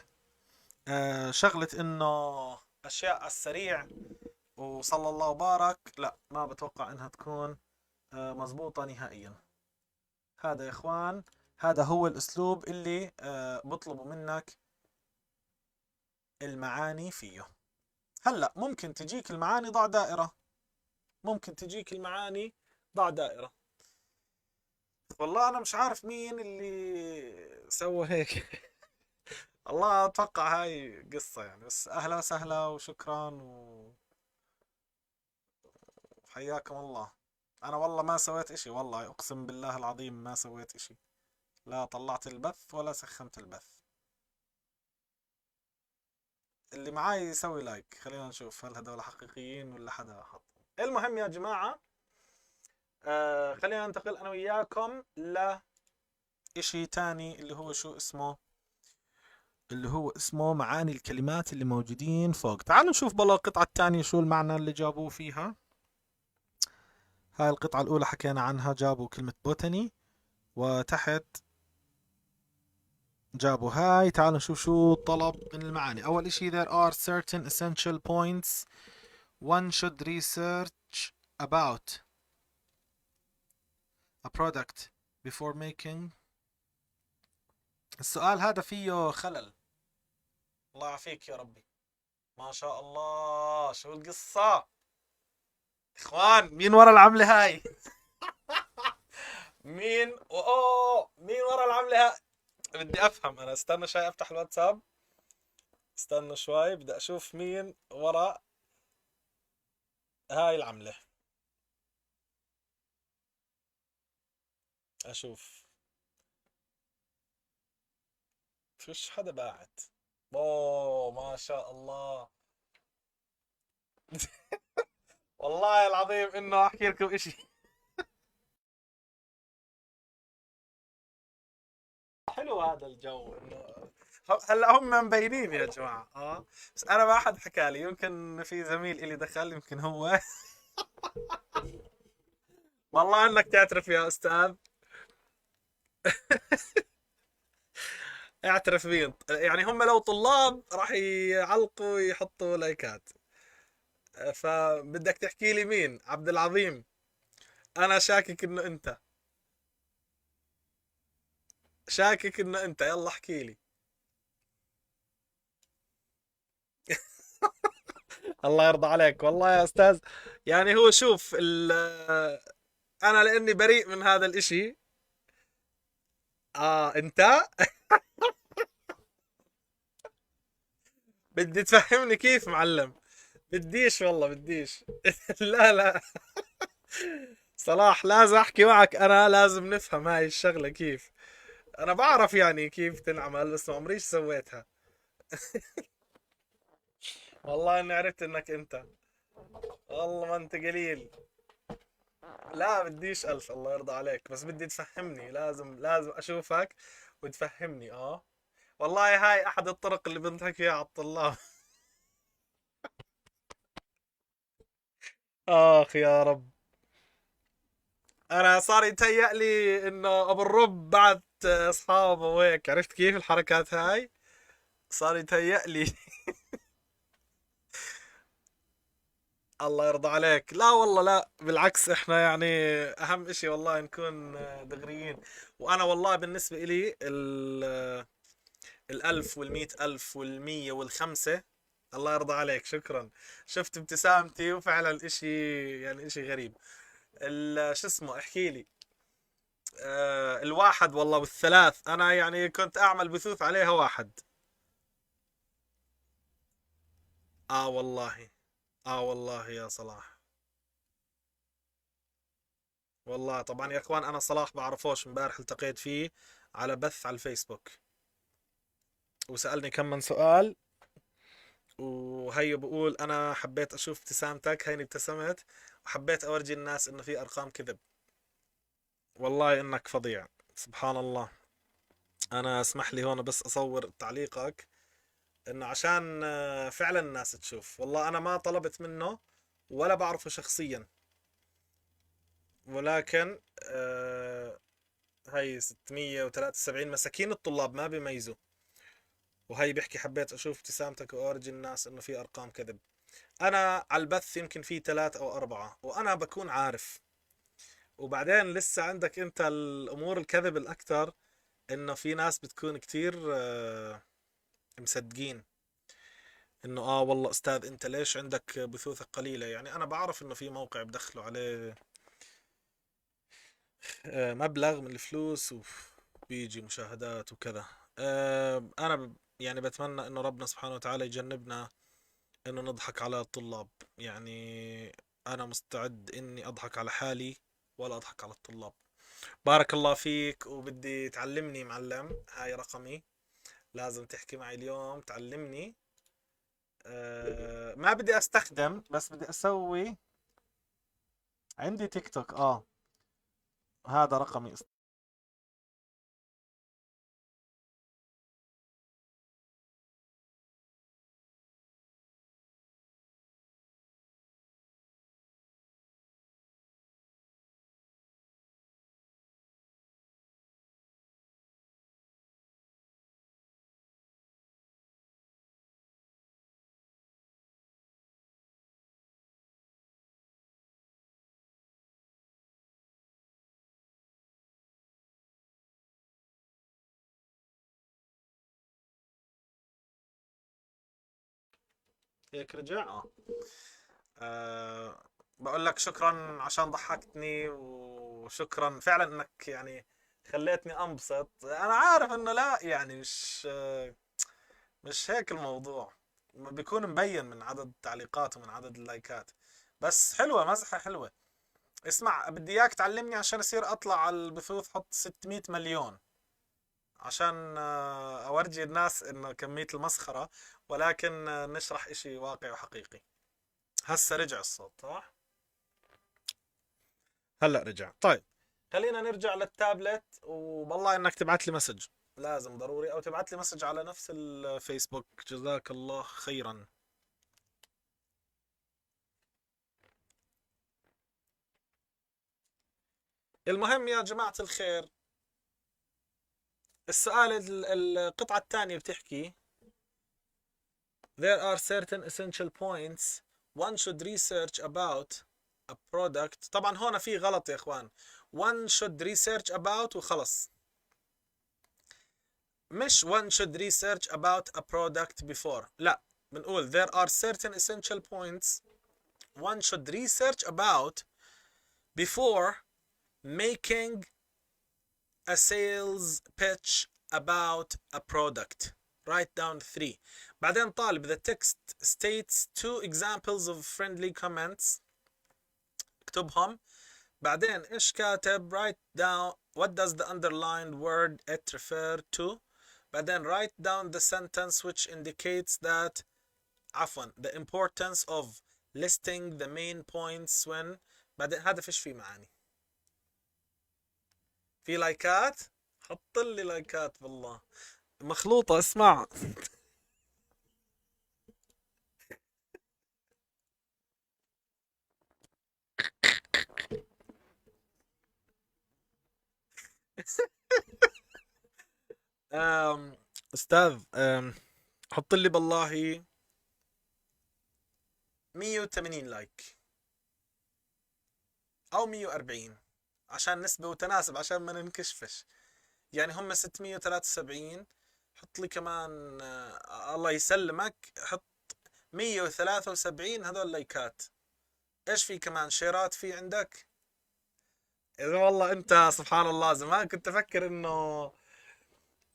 Speaker 1: شغلة انه اشياء على السريع وصلى الله وبارك، لا، ما بتوقع انها تكون مزبوطة نهائيا. هذا يا اخوان هذا هو الاسلوب اللي بطلبوا منك المعاني فيه. هلا ممكن تجيك المعاني ضع دائرة، ممكن تجيك المعاني ضع دائرة. والله انا مش عارف مين اللي سوى هيك. الله اتوقع هاي قصة يعني، بس اهلا وسهلا وشكرا وحياكم الله. انا والله ما سويت اشي، والله اقسم بالله العظيم ما سويت اشي، لا طلعت البث ولا سخنت البث. اللي معاي يسوي like، خلينا نشوف هل هدول حقيقيين ولا حدا حط. المهم يا جماعة، خلينا ننتقل انا وياكم ل اشي تاني اللي هو شو اسمه، اللي هو اسمه معاني الكلمات اللي موجودين فوق. تعالوا نشوف بالله القطعة الثانية شو المعنى اللي جابوه فيها. هاي القطعة الأولى حكينا عنها، جابوا كلمة botany وتحت جابوا هاي. تعالوا نشوف شو طلب من المعاني. أول إشي there are certain essential points one should research about a product before making. السؤال هذا فيه خلل. الله يعافيك يا ربي. ما شاء الله، شو القصة اخوان؟ مين ورا العملة هاي؟ مين؟ اوه، مين ورا العملة هاي؟ بدي افهم انا. استنى شوي افتح الواتساب، استنى شوي، بدي اشوف مين ورا هاي العملة. اشوف فيش حدا باعت. اوه ما شاء الله. والله العظيم انه احكي لكم اشي حلو هذا الجو، انه هلا هم مبينين يا جماعه، بس انا ما حد حكى لي، يمكن في زميل الي دخل، يمكن هو. والله انك تعترف يا استاذ. اعترف مين يعني. هم لو طلاب راح يعلقوا يحطوا لايكات، فبدك تحكي لي مين. عبد العظيم، انا شاكك انه انت، شاكك انه انت. يلا احكي لي. الله يرضى عليك والله يا استاذ. يعني هو شوف انا لاني بريء من هذا الاشي. انت بدي تفهمني كيف معلم. بديش والله بديش. لا لا صلاح، لازم احكي معك انا، لازم نفهم هاي الشغلة كيف. انا بعرف يعني كيف تنعمل بس ما عمريش سويتها. والله اني عرفت انك انت، والله ما انت قليل. لا بديش الف، الله يرضى عليك، بس بدي تفهمني، لازم اشوفك وتفهمني. والله هاي احد الطرق اللي بنضحك فيها على الطلاب. اخ يا رب، انا صار يتهيأ لي انه ابو الرب بعت اصحابه وهيك، عرفت كيف الحركات هاي؟ صار يتهيأ لي. الله يرضى عليك. لا والله لا، بالعكس، احنا يعني اهم اشي والله نكون دغريين. وانا والله بالنسبة الي الالف والمئة الف والمية والخمسة. الله يرضى عليك، شكرا. شفت ابتسامتي وفعلا اشي يعني اشي غريب. شو اسمه، احكي لي. الواحد والله والثلاث، انا يعني كنت اعمل بثوث عليها واحد. اه والله، اه والله يا صلاح. والله طبعا يا اخوان انا صلاح بعرفوش، امبارح التقيت فيه على بث على الفيسبوك وسألني كم من سؤال، وهي بقول انا حبيت اشوف ابتسامتك، هيني ابتسمت، وحبيت اورجي الناس انه في ارقام كذب. والله انك فظيع، سبحان الله. انا اسمح لي هون بس اصور تعليقك انه عشان فعلا الناس تشوف. والله انا ما طلبت منه ولا بعرفه شخصيا، ولكن هي 673 مساكين الطلاب ما بيميزوا. وهي بيحكي حبيت اشوف ابتسامتك واورجي الناس انه في ارقام كذب. انا على البث يمكن في 3 او 4 وانا بكون عارف. وبعدين لسه عندك انت الامور الكذب الاكثر، انه في ناس بتكون كتير مصدقين انه والله استاذ انت ليش عندك بثوثك قليلة. يعني انا بعرف انه في موقع بدخلوا عليه مبلغ من الفلوس وبيجي مشاهدات وكذا. انا بتمنى انه ربنا سبحانه وتعالى يجنبنا انه نضحك على الطلاب. يعني انا مستعد اني اضحك على حالي ولا اضحك على الطلاب. بارك الله فيك، وبدي تعلمني معلم، هاي رقمي، لازم تحكي معي اليوم تعلمني. ما بدي استخدم، بس بدي اسوي عندي تيك توك. هذا رقمي. هيك رجع. بقول لك شكرا عشان ضحكتني، وشكرا فعلا انك خليتني انبسط. انا عارف انه لا، مش هيك الموضوع، بيكون مبين من عدد التعليقات ومن عدد اللايكات، بس حلوة، مزحة حلوة. اسمع، بدي اياك تعلمني عشان اصير اطلع على البثوث حط 600 مليون عشان اورجي الناس انه كمية المسخرة، ولكن نشرح اشي واقعي وحقيقي. هسه رجع الصوت صح؟ هلا رجع. طيب خلينا نرجع للتابلت، وبالله انك تبعت لي message، لازم ضروري، او تبعت لي message على نفس الفيسبوك. جزاك الله خيرا. المهم يا جماعة الخير، السؤال القطعة الثانية بتحكي there are certain essential points one should research about a product. طبعا هون في غلط يا اخوان، one should research about وخلص، مش one should research about a product before، لا، بنقول there are certain essential points one should research about before making a sales pitch about a product. Write down 3. بعدين طالب the text states 2 examples of friendly comments، اكتبهم. بعدين ايش كاتب؟ Write down what does the underlined word it refer to. بعدين write down the sentence which indicates that، عفوا، the importance of listing the main points when. بعدين هذا فيش فيه معاني. في لايكات؟ حط لي لايكات بالله، مخلوطة. اسمع، استاذ، حط لي بالله 180 like او 140 عشان نسبة وتناسب، عشان ما ننكشفش. يعني هم 673، حط لي كمان، الله يسلمك، حط 173 هذول لايكات. ايش في كمان شيرات في عندك؟ اذا والله انت سبحان الله، زمان كنت افكر انه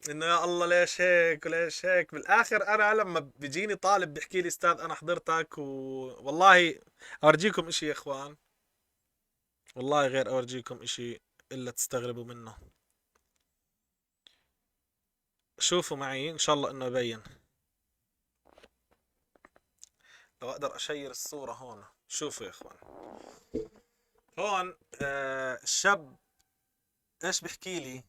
Speaker 1: يا الله ليش هيك وليش هيك. بالاخر انا لما بيجيني طالب بيحكي لي استاذ انا حضرتك، والله اورجيكم اشي يا اخوان، والله غير اورجيكم اشي الا تستغربوا منه. شوفوا معي ان شاء الله انه يبين، لو اقدر اشير الصورة هون. شوفوا يا اخوان هون، الشاب ايش بيحكي لي؟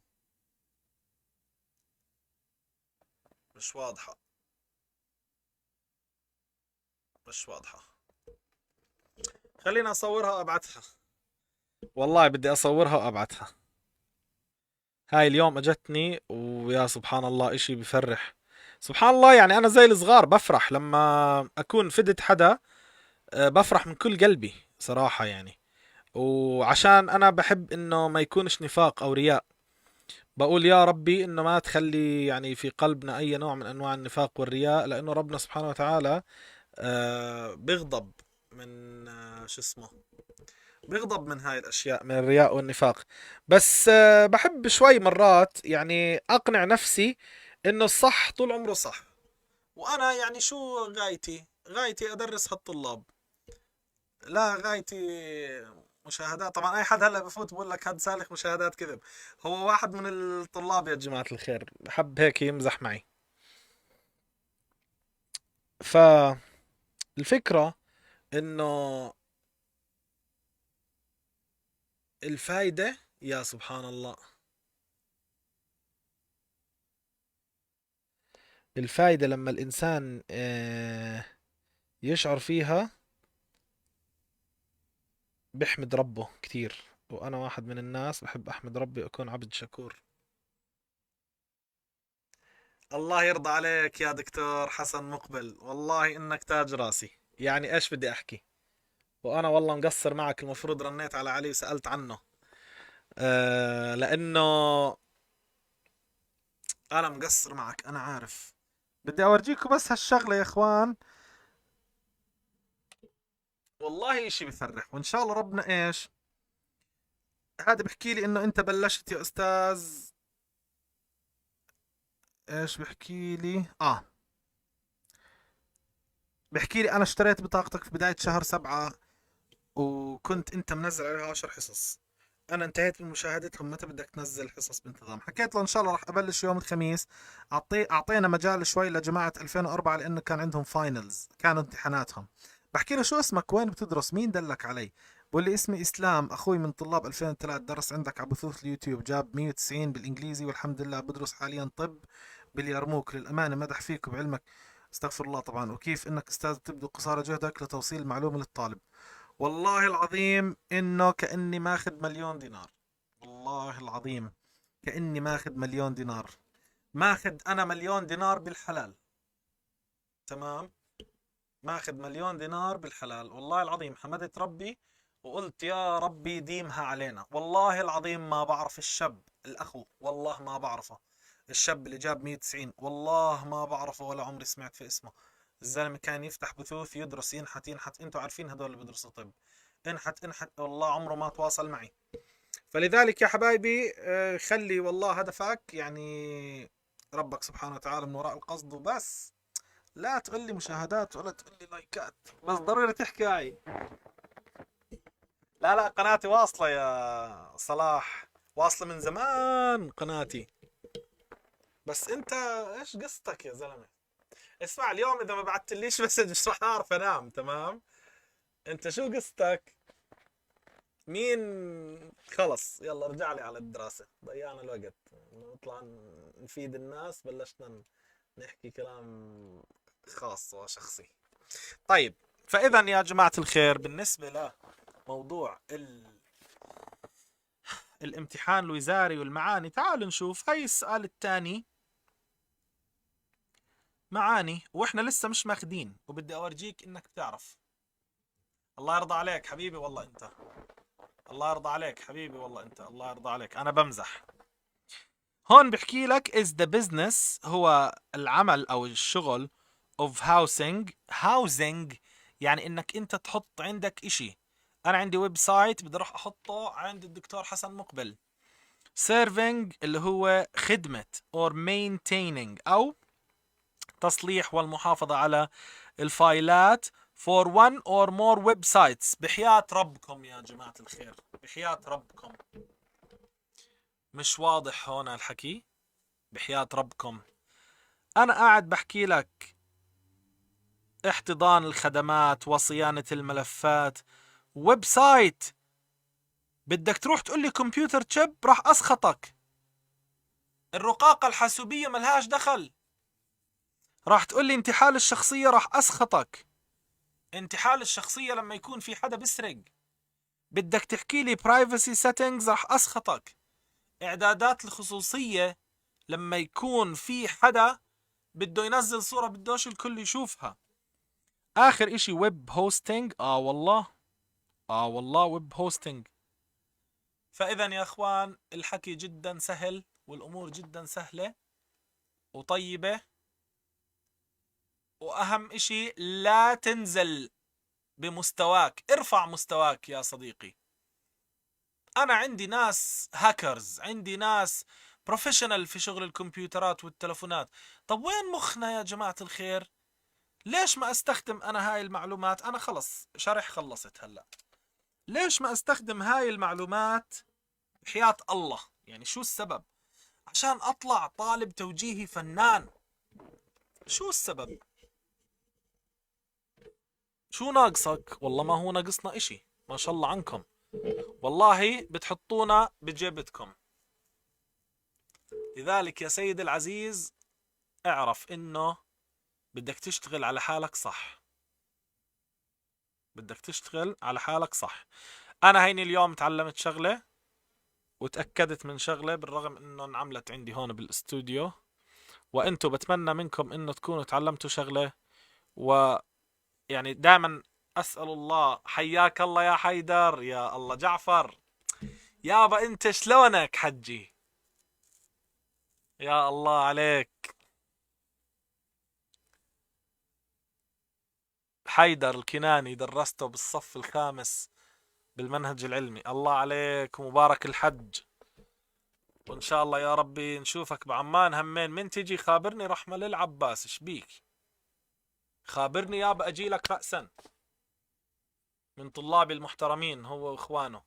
Speaker 1: مش واضحة، مش واضحة. خلينا اصورها وابعتها، والله بدي اصورها وابعتها. هاي اليوم اجتني، ويا سبحان الله اشي بفرح. سبحان الله، يعني انا زي الصغار بفرح لما اكون فدت حدا، بفرح من كل قلبي صراحة يعني. وعشان انا بحب انه ما يكونش نفاق او رياء، بقول يا ربي انه ما تخلي يعني في قلبنا اي نوع من انواع النفاق والرياء، لانه ربنا سبحانه وتعالى، بيغضب من، شو اسمه، بيغضب من هاي الاشياء، من الرياء والنفاق. بس، بحب شوي مرات يعني اقنع نفسي انه الصح طول عمره صح. وانا يعني شو غايتي؟ غايتي ادرس هالطلاب، لا غايتي مشاهدات. طبعا اي حد هلا بفوت بقول لك هاد سالخ مشاهدات كذب، هو واحد من الطلاب يا جماعة الخير، حب هيك يمزح معي. فالفكرة انه الفايدة، يا سبحان الله، الفايدة لما الإنسان، يشعر فيها بحمد ربه كتير. وأنا واحد من الناس بحب أحمد ربي وأكون عبد شكور. الله يرضى عليك يا دكتور حسن مقبل، والله إنك تاج راسي. يعني إيش بدي أحكي، وأنا والله مقصر معك، المفروض رنيت على علي وسألت عنه، لأنه أنا مقصر معك، أنا عارف. بدي أورجيكم بس هالشغلة يا إخوان، والله إشي بفرح. وإن شاء الله ربنا إيش هذا بحكي لي إنه أنت بلشت يا أستاذ، إيش بحكي لي؟ بحكي لي أنا اشتريت بطاقتك في بداية شهر 7 وكنت أنت منزل عليها 10 حصص، أنا انتهيت من مشاهدتهم، متى بدك تنزل حصص بانتظام؟ حكيت له إن شاء الله راح أبلش يوم الخميس. أعطينا مجال شوي لجماعة 2004 لأنه كان عندهم finals، كانوا امتحاناتهم. بحكي له شو اسمك، وين بتدرس، مين دلك علي؟ بقول لي اسمي إسلام، أخوي من طلاب 2003، درس عندك على بثوث اليوتيوب، جاب 190 بالإنجليزي والحمد لله، بدرس حاليا طب باليرموك. للأمانة مدح فيك وبعلمك، استغفر الله طبعا، وكيف إنك أستاذ بتبذل قصارى جهدك لتوصيل المعلومة للطالب. والله العظيم إنه كأني ماخذ 1,000,000 دينار، والله العظيم كأني ماخذ 1,000,000 دينار، ماخذ أنا 1,000,000 دينار بالحلال، تمام؟ ماخذ 1,000,000 دينار بالحلال، والله العظيم حمدت ربي وقلت يا ربي ديمها علينا. والله العظيم ما بعرف الشاب الأخو، والله ما بعرفه، الشاب اللي جاب 190 والله ما بعرفه ولا عمري سمعت في اسمه. الزلمة كان يفتح بثوث، يدرس، ينحت ينحت، انتوا عارفين هدول اللي بدرسوا طب، انحت انحت، والله عمره ما تواصل معي. فلذلك يا حبايبي، خلي والله هدفك يعني ربك سبحانه وتعالى من وراء القصد وبس، لا تقول لي مشاهدات ولا تقول لي لايكات، بس ضروري تحكي معي. لا لا قناتي واصلة يا صلاح، واصلة من زمان قناتي، بس انت ايش قصتك يا زلمة؟ اسمع، اليوم اذا ما بعتليش message مش راح اعرف انام، تمام؟ انت شو قصتك؟ مين؟ خلص يلا ارجع لي على الدراسة، ضيعنا الوقت، نطلع نفيد الناس، بلشنا نحكي كلام خاص وشخصي. فإذا يا جماعة الخير، بالنسبة لموضوع الامتحان الوزاري والمعاني. تعالوا نشوف هاي السؤال الثاني معاني، واحنا لسه مش ماخدين، وبدي اورجيك انك بتعرف. الله يرضى عليك حبيبي والله انت، الله يرضى عليك حبيبي والله انت، الله يرضى عليك، انا بمزح. هون بحكي لك is the business، هو العمل او الشغل of housing. housing يعني انك انت تحط عندك اشي. انا عندي website بدي اروح احطه عند الدكتور حسن مقبل. serving اللي هو خدمة or maintaining او تصليح والمحافظة على الفايلات for one or more websites. بحياة ربكم يا جماعة الخير، بحياة ربكم مش واضح هون الحكي؟ بحياة ربكم أنا قاعد بحكي لك احتضان الخدمات وصيانة الملفات، website، بدك تروح تقول لي computer chip راح أسخطك. الرقاقة الحاسوبية ملهاش دخل. راح تقول لي انتحال الشخصية راح أسخطك. انتحال الشخصية لما يكون في حدا بسرق. بدك تحكي لي privacy settings راح أسخطك. إعدادات الخصوصية لما يكون في حدا بده ينزل صورة بدوش الكل يشوفها. آخر إشي web hosting. والله، والله web hosting. فإذا يا إخوان الحكي جدا سهل والأمور جدا سهلة وطيبة، وأهم إشي لا تنزل بمستواك، ارفع مستواك يا صديقي. أنا عندي ناس هاكرز، عندي ناس professional في شغل الكمبيوترات والتلفونات. طب وين مخنا يا جماعة الخير؟ ليش ما استخدم أنا هاي المعلومات؟ أنا خلص شرح خلصت هلأ. ليش ما استخدم هاي المعلومات بحياة الله؟ يعني شو السبب؟ عشان أطلع طالب توجيهي فنان. شو السبب؟ شو ناقصك؟ والله ما هو ناقصنا إشي، ما شاء الله عنكم، والله بتحطونا بجيبتكم. لذلك يا سيد العزيز اعرف إنه بدك تشتغل على حالك صح، بدك تشتغل على حالك صح. أنا هيني اليوم تعلمت شغلة وتأكدت من شغلة، بالرغم إنه انعملت عندي هون بالاستوديو، وإنتو بتمنى منكم إنه تكونوا تعلمتوا شغلة. و يعني دائما أسأل الله، حياك الله يا حيدر، يا الله جعفر، يابا أنت شلونك حجي؟ يا الله عليك. حيدر الكناني درسته بالصف الخامس بالمنهج العلمي. الله عليك ومبارك الحج، وإن شاء الله يا ربي نشوفك بعمان همين. من تجي خابرني رحمة للعباس، شبيك خابرني يابا أجي لك رأسا. من طلابي المحترمين هو وإخوانه.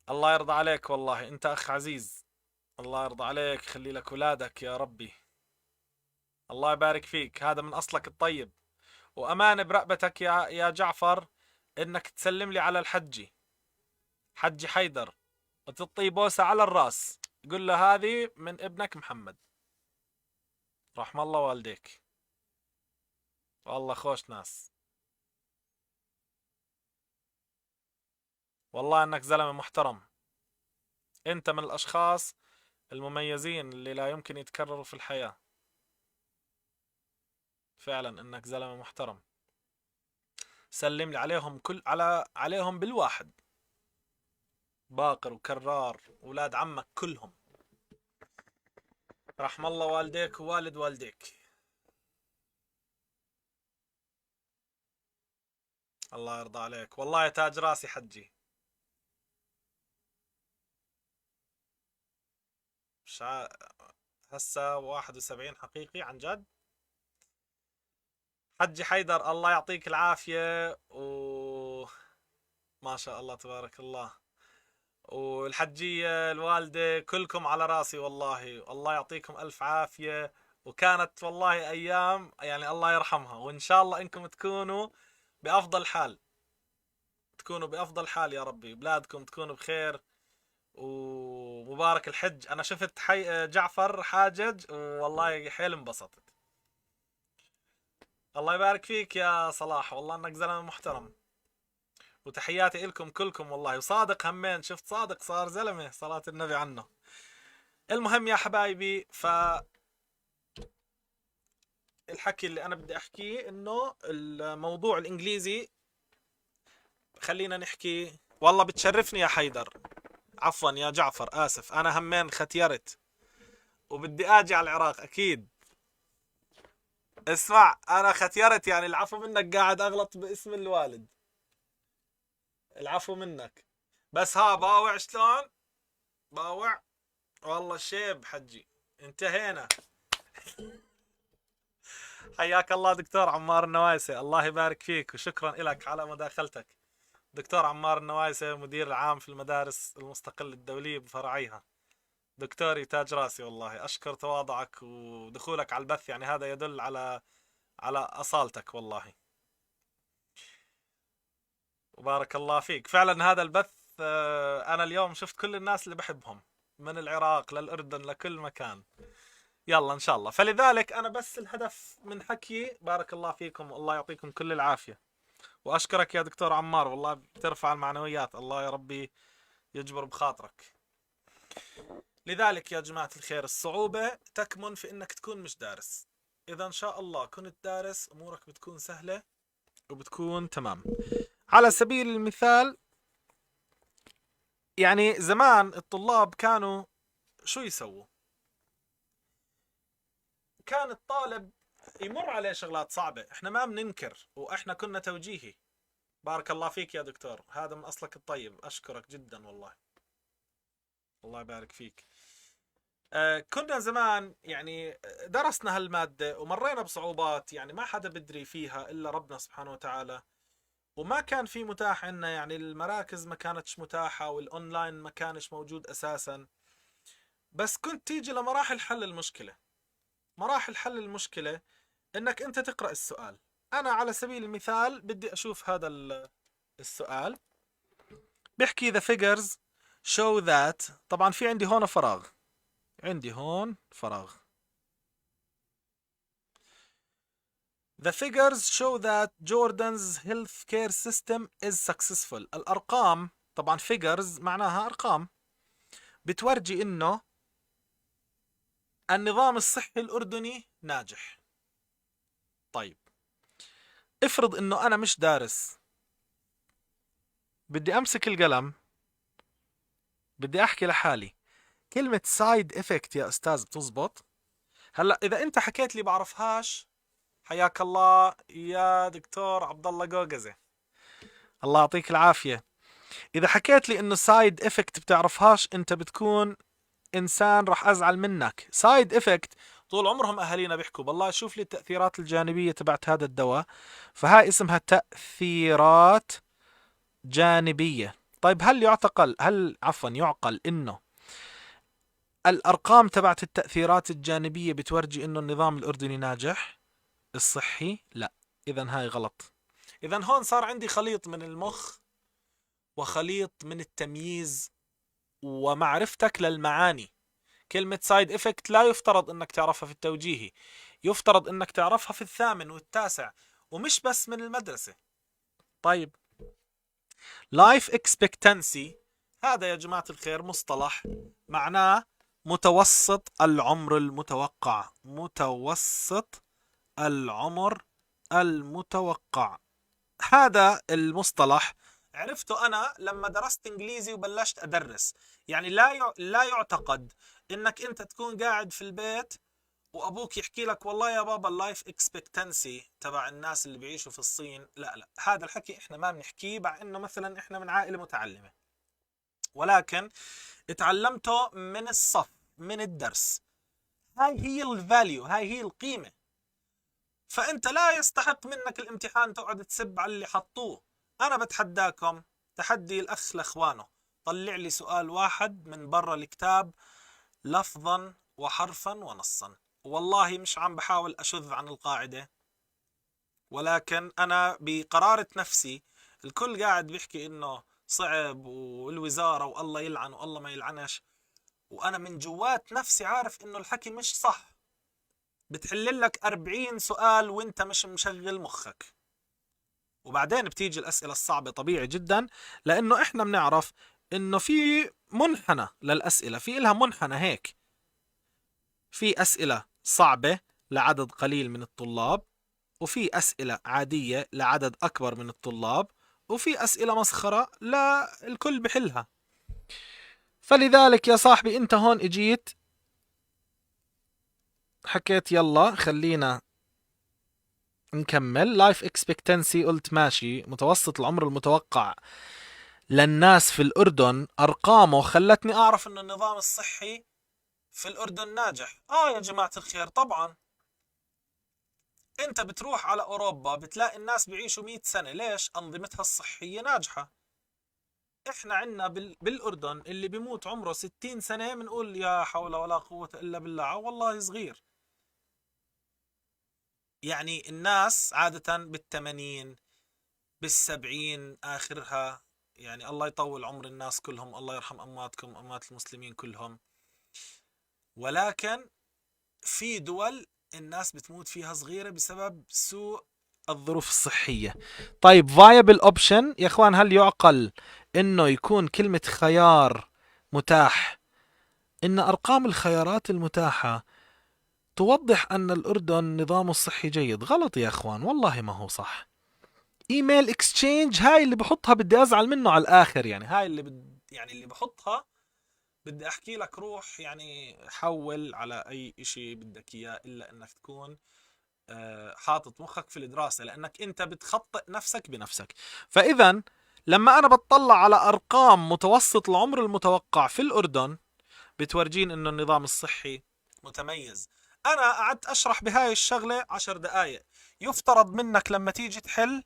Speaker 1: الله يرضى عليك، والله أنت أخ عزيز، الله يرضى عليك، خلي لك أولادك يا ربي، الله يبارك فيك، هذا من أصلك الطيب. وأمانة برقبتك يا جعفر إنك تسلم لي على الحجي، حجي حيدر، وتعطيه بوسة على الراس، قل له هذه من ابنك محمد، رحم الله والديك، والله خوش ناس، والله انك زلمة محترم، انت من الاشخاص المميزين اللي لا يمكن يتكرروا في الحياة، فعلا انك زلمة محترم. سلم لي عليهم كل على عليهم بالواحد، باقر وكرار اولاد عمك كلهم، رحم الله والديك ووالد والديك. الله يرضى عليك، والله يا تاج راسي حجي. مش هسه 71 حقيقي عن جد. حجي حيدر الله يعطيك العافية، و ما شاء الله تبارك الله، والحجية الوالدة كلكم على راسي والله، الله يعطيكم ألف عافية. وكانت والله أيام يعني الله يرحمها، وإن شاء الله إنكم تكونوا بأفضل حال، تكونوا بأفضل حال يا ربي، بلادكم تكونوا بخير، ومبارك الحج. أنا شفت جعفر حاجج والله حيل انبسطت. الله يبارك فيك يا صلاح، والله انك زلمه محترم. وتحياتي لكم كلكم والله. وصادق همين، شفت صادق صار زلمة، صلاة النبي عنه. المهم يا حبايبي، الحكي اللي انا بدي احكيه انه الموضوع الانجليزي، خلينا نحكي. والله بتشرفني يا حيدر، عفوا يا جعفر، اسف، انا همين ختيرت وبدي اجي على العراق اكيد. اسمع، انا ختيرت يعني، العفو منك، قاعد اغلط باسم الوالد، العفو منك. بس ها باوع شلون باوع، والله شيب حجي، انتهينا. حياك الله دكتور عمار النوايسي، الله يبارك فيك وشكرا لك على مداخلتك. دكتور عمار النوايسي، مدير العام في المدارس المستقلة الدولية بفرعيها، دكتوري تاج راسي والله. أشكر تواضعك ودخولك على البث، يعني هذا يدل على أصالتك والله، وبارك الله فيك. فعلا هذا البث أنا اليوم شفت كل الناس اللي بحبهم من العراق للأردن لكل مكان. يلا إن شاء الله. فلذلك أنا بس الهدف من حكي، بارك الله فيكم والله يعطيكم كل العافية، وأشكرك يا دكتور عمار، والله بترفع المعنويات، الله يا ربي يجبر بخاطرك. لذلك يا جماعة الخير، الصعوبة تكمن في إنك تكون مش دارس. إذا إن شاء الله كنت دارس أمورك بتكون سهلة وبتكون تمام. على سبيل المثال، يعني زمان الطلاب كانوا شو يسووا؟ كان الطالب يمر عليه شغلات صعبة، احنا ما بننكر، واحنا كنا توجيهي. بارك الله فيك يا دكتور، هذا من اصلك الطيب، اشكرك جدا والله، الله يبارك فيك. كنا زمان يعني درسنا هالمادة ومرينا بصعوبات، يعني ما حدا بدري فيها إلا ربنا سبحانه وتعالى، وما كان في متاح عنا، يعني المراكز ما كانتش متاحة والأونلاين ما كانش موجود أساسا. بس كنت تيجي لمراحل حل المشكلة. مراحل حل المشكلة انك انت تقرأ السؤال. انا على سبيل المثال بدي اشوف هذا السؤال، بيحكي the figures show that، طبعا في عندي هون فراغ، عندي هون فراغ. The figures show that Jordan's healthcare system is successful. الأرقام، طبعا figures معناها أرقام، بتورجي إنه النظام الصحي الأردني ناجح. طيب افرض إنه أنا مش دارس، بدي أمسك القلم، بدي أحكي لحالي كلمة side effect يا أستاذ بتزبط؟ هلا إذا أنت حكيت لي بعرفهاش، حياك الله يا دكتور عبد الله قوقزة، الله يعطيك العافية. إذا حكيت لي إنه side effect بتعرفهاش، أنت بتكون إنسان راح أزعل منك. side effect طول عمرهم أهالينا بيحكوا بالله شوف لي التأثيرات الجانبية تبعت هذا الدواء، فهاي اسمها تأثيرات جانبية. طيب هل يعتقل، هل عفوا يعقل إنه الأرقام تبعت التأثيرات الجانبية بتورجي إنه النظام الأردني ناجح الصحي؟ لا، إذا هاي غلط. إذا هون صار عندي خليط من المخ وخليط من التمييز ومعرفتك للمعاني. كلمة side effect لا يفترض انك تعرفها في التوجيهي، يفترض انك تعرفها في الثامن والتاسع، ومش بس من المدرسة. طيب life expectancy، هذا يا جماعة الخير مصطلح معناه متوسط العمر المتوقع، متوسط العمر المتوقع. هذا المصطلح عرفته أنا لما درست إنجليزي وبلشت أدرس. يعني لا يعتقد إنك أنت تكون قاعد في البيت وأبوك يحكي لك والله يا بابا ال life expectancy تبع الناس اللي بيعيشوا في الصين. لا لا، هذا الحكي إحنا ما بنحكيه، مع إنه مثلا إحنا من عائلة متعلمة، ولكن اتعلمته من الصف، من الدرس. هاي هي ال value، هاي هي القيمة. فأنت لا يستحق منك الامتحان تقعد تسب على اللي حطوه. أنا بتحداكم تحدي الأخ لأخوانه، طلع لي سؤال واحد من برا الكتاب لفظا وحرفا ونصا. والله مش عم بحاول أشذ عن القاعدة، ولكن أنا بقرارة نفسي الكل قاعد بيحكي إنه صعب والوزارة والله يلعن والله ما يلعنش، وأنا من جوات نفسي عارف إنه الحكي مش صح. بتحل لك 40 سؤال وانت مش مشغل مخك. وبعدين بتيجي الأسئلة الصعبة طبيعي جدا، لأنه إحنا بنعرف إنه في منحنى للأسئلة، في إلها منحنى هيك، في أسئلة صعبة لعدد قليل من الطلاب، وفي أسئلة عادية لعدد أكبر من الطلاب، وفي أسئلة مسخرة لا الكل بحلها. فلذلك يا صاحبي أنت هون اجيت حكيت يلا خلينا نكمل life expectancy، قلت ماشي، متوسط العمر المتوقع للناس في الأردن، أرقامه خلتني أعرف إنه النظام الصحي في الأردن ناجح. يا جماعة الخير، طبعا أنت بتروح على أوروبا بتلاقي الناس بيعيشوا 100 سنة، ليش؟ أنظمتها الصحية ناجحة. إحنا عنا بالأردن اللي بيموت عمره 60 سنة بنقول يا حول ولا قوة إلا بالله، والله صغير. يعني الناس عادة بال80 بال70 آخرها، يعني الله يطول عمر الناس كلهم، الله يرحم أمواتكم أموات المسلمين كلهم. ولكن في دول الناس بتموت فيها صغيرة بسبب سوء الظروف الصحية. طيب viable option يا اخوان، هل يعقل انه يكون كلمة خيار متاح؟ ان ارقام الخيارات المتاحة توضح ان الاردن نظامه الصحي جيد. غلط يا اخوان، والله ما هو صح. email exchange هاي اللي بحطها بدي ازعل منه على الاخر، يعني هاي اللي يعني اللي بحطها بدي احكي لك روح يعني حول على اي اشي بدك اياه، الا انك تكون حاطط مخك في الدراسة، لانك انت بتخطئ نفسك بنفسك. فاذا لما انا بتطلع على ارقام متوسط العمر المتوقع في الاردن بتورجين انه النظام الصحي متميز. انا قعدت اشرح بهاي الشغلة 10 دقائق، يفترض منك لما تيجي تحل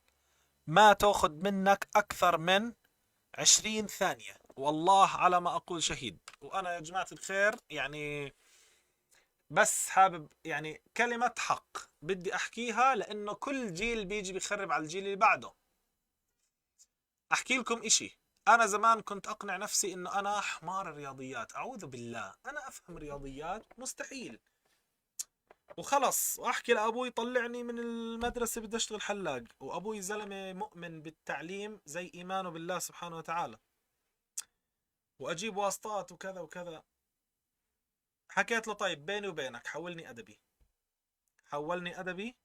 Speaker 1: ما تاخذ منك اكثر من 20 ثانية، والله على ما اقول شهيد. وانا يا جماعة الخير يعني بس حابب يعني كلمة حق بدي احكيها، لانه كل جيل بيجي بيخرب على الجيل اللي بعده. احكي لكم اشي، انا زمان كنت اقنع نفسي انه انا حمار الرياضيات، اعوذ بالله انا افهم رياضيات مستحيل، وخلص واحكي لابوي طلعني من المدرسة بدي اشتغل حلاق، وابوي زلمة مؤمن بالتعليم زي ايمانه بالله سبحانه وتعالى، واجيب واسطات وكذا وكذا. حكيت له طيب بيني وبينك حولني ادبي، حولني ادبي،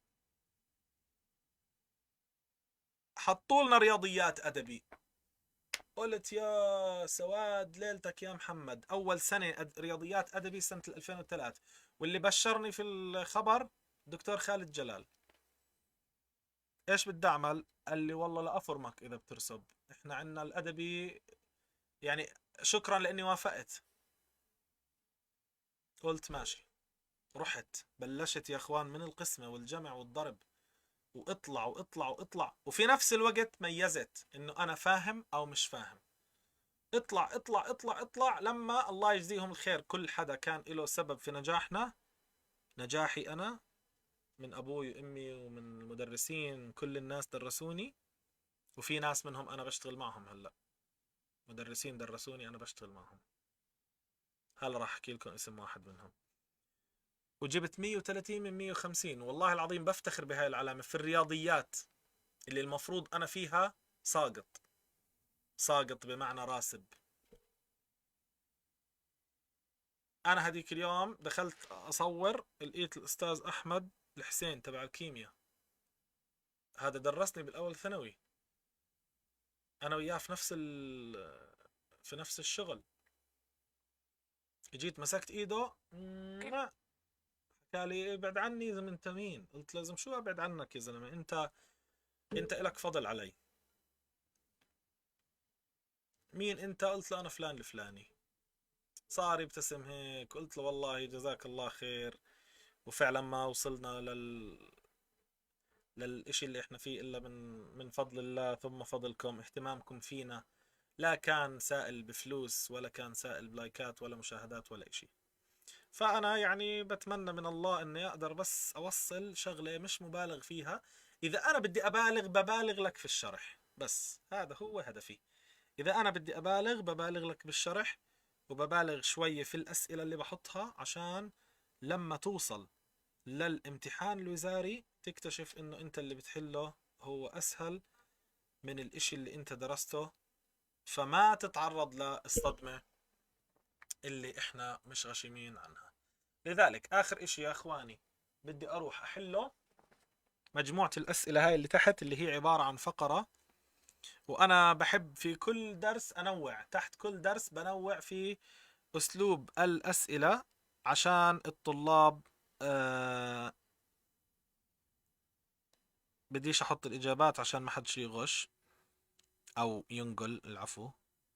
Speaker 1: حطوا لنا رياضيات ادبي. قلت يا سواد ليلتك يا محمد، اول سنة رياضيات ادبي سنة 2003، واللي بشرني في الخبر دكتور خالد جلال. ايش بدي اعمل؟ قال لي والله لافرمك اذا بترسب، احنا عندنا الادبي يعني شكرا لاني وافقت. قلت ماشي، رحت بلشت يا اخوان من القسمة والجمع والضرب، واطلع واطلع واطلع، وفي نفس الوقت ميزت انه انا فاهم او مش فاهم. اطلع اطلع اطلع اطلع، لما الله يجزيهم الخير كل حدا كان له سبب في نجاحنا، نجاحي انا من ابوي وامي ومن المدرسين، كل الناس درسوني، وفي ناس منهم انا بشتغل معهم هلا، مدرسين درسوني انا بشتغل معهم، هلا راح احكي لكم اسم واحد منهم. وجبت 130 من 150، والله العظيم بفتخر بهاي العلامة في الرياضيات اللي المفروض انا فيها ساقط، ساقط بمعنى راسب. انا هديك اليوم دخلت اصور لقيت الاستاذ احمد الحسين تبع الكيمياء، هذا درسني بالاول ثانوي، انا وياه في نفس في نفس الشغل. اجيت مسكت ايده، حكى لي ابعد عني يا زلمه انت مين؟ قلت لازم شو ابعد عنك يا زلمه، انت الك فضل علي. مين انت؟ قلت له انا فلان الفلاني. صار يبتسم هيك، قلت له والله جزاك الله خير، وفعلا ما وصلنا للإشي اللي احنا فيه الا من فضل الله ثم فضلكم، اهتمامكم فينا، لا كان سائل بفلوس ولا كان سائل بلايكات ولا مشاهدات ولا إشي. فأنا يعني بتمنى من الله إني أقدر بس أوصل شغلة مش مبالغ فيها. إذا أنا بدي أبالغ ببالغ لك في الشرح، بس هذا هو هدفي. إذا أنا بدي أبالغ ببالغ لك بالشرح، وببالغ شوية في الأسئلة اللي بحطها، عشان لما توصل للامتحان الوزاري تكتشف إنه أنت اللي بتحله هو أسهل من الاشي اللي انت درسته، فما تتعرض للصدمة اللي احنا مش غشيمين عنها. لذلك اخر اشي يا اخواني بدي اروح احله مجموعة الاسئلة هاي اللي تحت، اللي هي عبارة عن فقرة، وانا بحب في كل درس انوع، تحت كل درس بنوع في اسلوب الاسئلة عشان الطلاب. بديش احط الاجابات عشان ما حدش يغش او ينقل، العفو.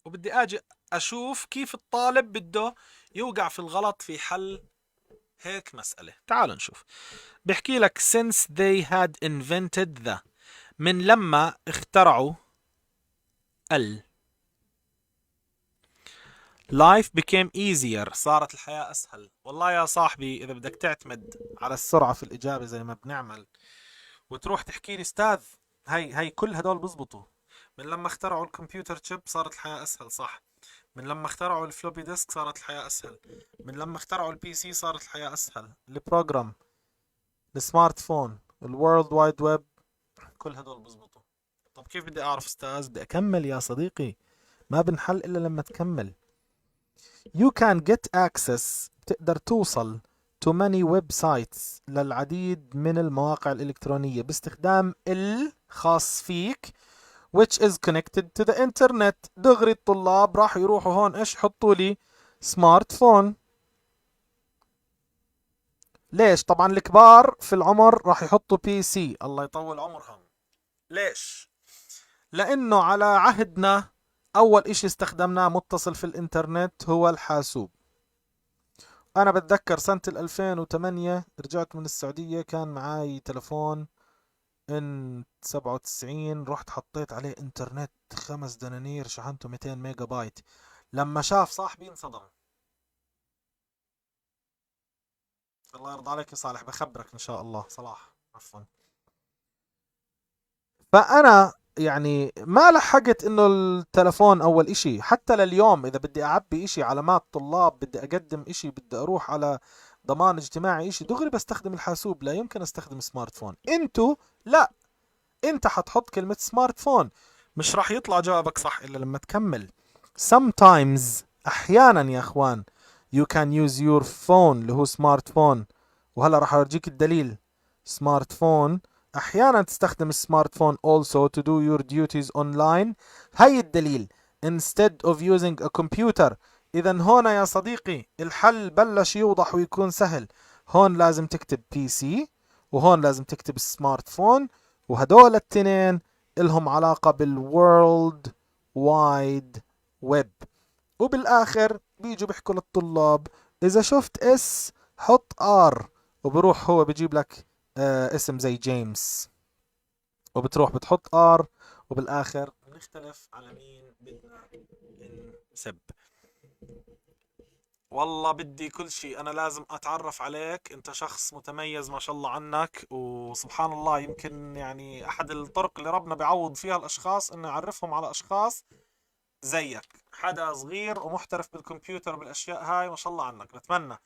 Speaker 1: وبدي اجي اشوف كيف الطالب بده يوقع في الغلط في حل هيك مسألة. تعالوا نشوف. بحكي لك since they had invented the، من لما اخترعوا ال life became easier، صارت الحياة أسهل. والله يا صاحبي إذا بدك تعتمد على السرعة في الإجابة زي ما بنعمل وتروح تحكي لي استاذ هي كل هدول بزبطوا، من لما اخترعوا ال computer chip صارت الحياة أسهل، صح. من لما اخترعوا ال floppy disk صارت الحياة أسهل. من لما اخترعوا ال PC صارت الحياة أسهل. ال program، ال smartphone، ال World Wide Web، كل هدول بزبطوا. طب كيف بدي أعرف أستاذ؟ بدي أكمل يا صديقي، ما بنحل إلا لما تكمل. You can get access، بتقدر توصل to many websites، للعديد من المواقع الإلكترونية باستخدام الخاص فيك which is connected to the internet. دغري الطلاب راح يروحوا هون ايش يحطوا لي؟ smartphone. ليش؟ طبعا الكبار في العمر راح يحطوا PC، الله يطول عمرهم. ليش؟ لانه على عهدنا اول اشي استخدمناه متصل في الانترنت هو الحاسوب. انا بتذكر سنة 2008 رجعت من السعودية، كان معاي تلفون N97، رحت حطيت عليه انترنت 5 دنانير، شحنته 200 ميجا بايت. لما شاف صاحبي انصدم. الله يرضى عليك يا صالح، بخبرك ان شاء الله، صلاح عفوا. فانا يعني ما لحقت انه التلفون اول اشي. حتى لليوم اذا بدي اعبي اشي علامات طلاب، بدي اقدم اشي، بدي اروح على ضمان اجتماعي اشي، دغري بستخدم الحاسوب، لا يمكن استخدم smartphone. انتو لا، انت حتحط كلمة smartphone، مش راح يطلع جوابك صح الا لما تكمل. sometimes احيانا يا اخوان you can use your phone اللي هو smartphone، وهلا راح اورجيك الدليل. smartphone، احيانا تستخدم ال smartphone also to do your duties online، هي الدليل، instead of using a computer. اذا هنا يا صديقي الحل بلش يوضح ويكون سهل. هون لازم تكتب PC وهون لازم تكتب smartphone، وهدول التنين الهم علاقة بال World Wide Web. وبالاخر بيجوا بيحكوا للطلاب اذا شفت S حط R، وبروح هو بجيب لك اسم زي جيمس، وبتروح بتحط R، وبالاخر بنختلف على مين بدنا نسب. والله بدي كل شيء، انا لازم اتعرف عليك، انت شخص متميز ما شاء الله عنك. وسبحان الله يمكن يعني احد الطرق اللي ربنا بيعوض فيها الاشخاص انه يعرفهم على اشخاص زيك، حدا صغير ومحترف بالكمبيوتر بالاشياء هاي، ما شاء الله عنك. بتمنى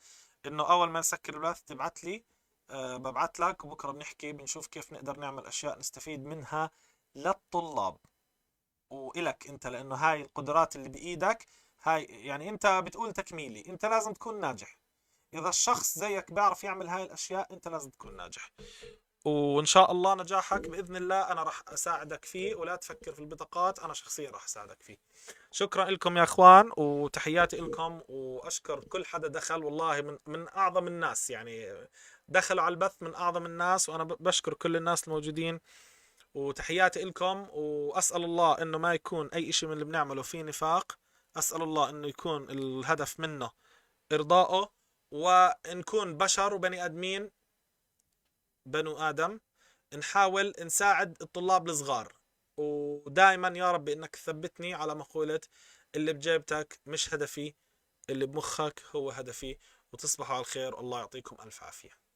Speaker 1: انه اول ما نسكر البث تبعت لي، ببعت لك، وبكره بنحكي بنشوف كيف نقدر نعمل اشياء نستفيد منها للطلاب وإلك انت، لانه هاي القدرات اللي بايدك هاي، يعني انت بتقول تكميلي، انت لازم تكون ناجح. اذا الشخص زيك بيعرف يعمل هاي الاشياء انت لازم تكون ناجح، وان شاء الله نجاحك باذن الله انا راح اساعدك فيه، ولا تفكر في البطاقات، انا شخصيا راح اساعدك فيه. شكرا لكم يا اخوان وتحياتي لكم، واشكر كل حدا دخل، والله من اعظم الناس يعني دخلوا على البث، من اعظم الناس، وانا بشكر كل الناس الموجودين، وتحياتي لكم. واسال الله انه ما يكون اي اشي من اللي بنعمله فيه نفاق، اسال الله انه يكون الهدف منه ارضائه، ونكون بشر وبني ادمين، بنو ادم، نحاول نساعد الطلاب الصغار. ودائما يا رب انك تثبتني على مقولة اللي بجيبتك مش هدفي، اللي بمخك هو هدفي. وتصبحوا على الخير، والله يعطيكم الف عافية.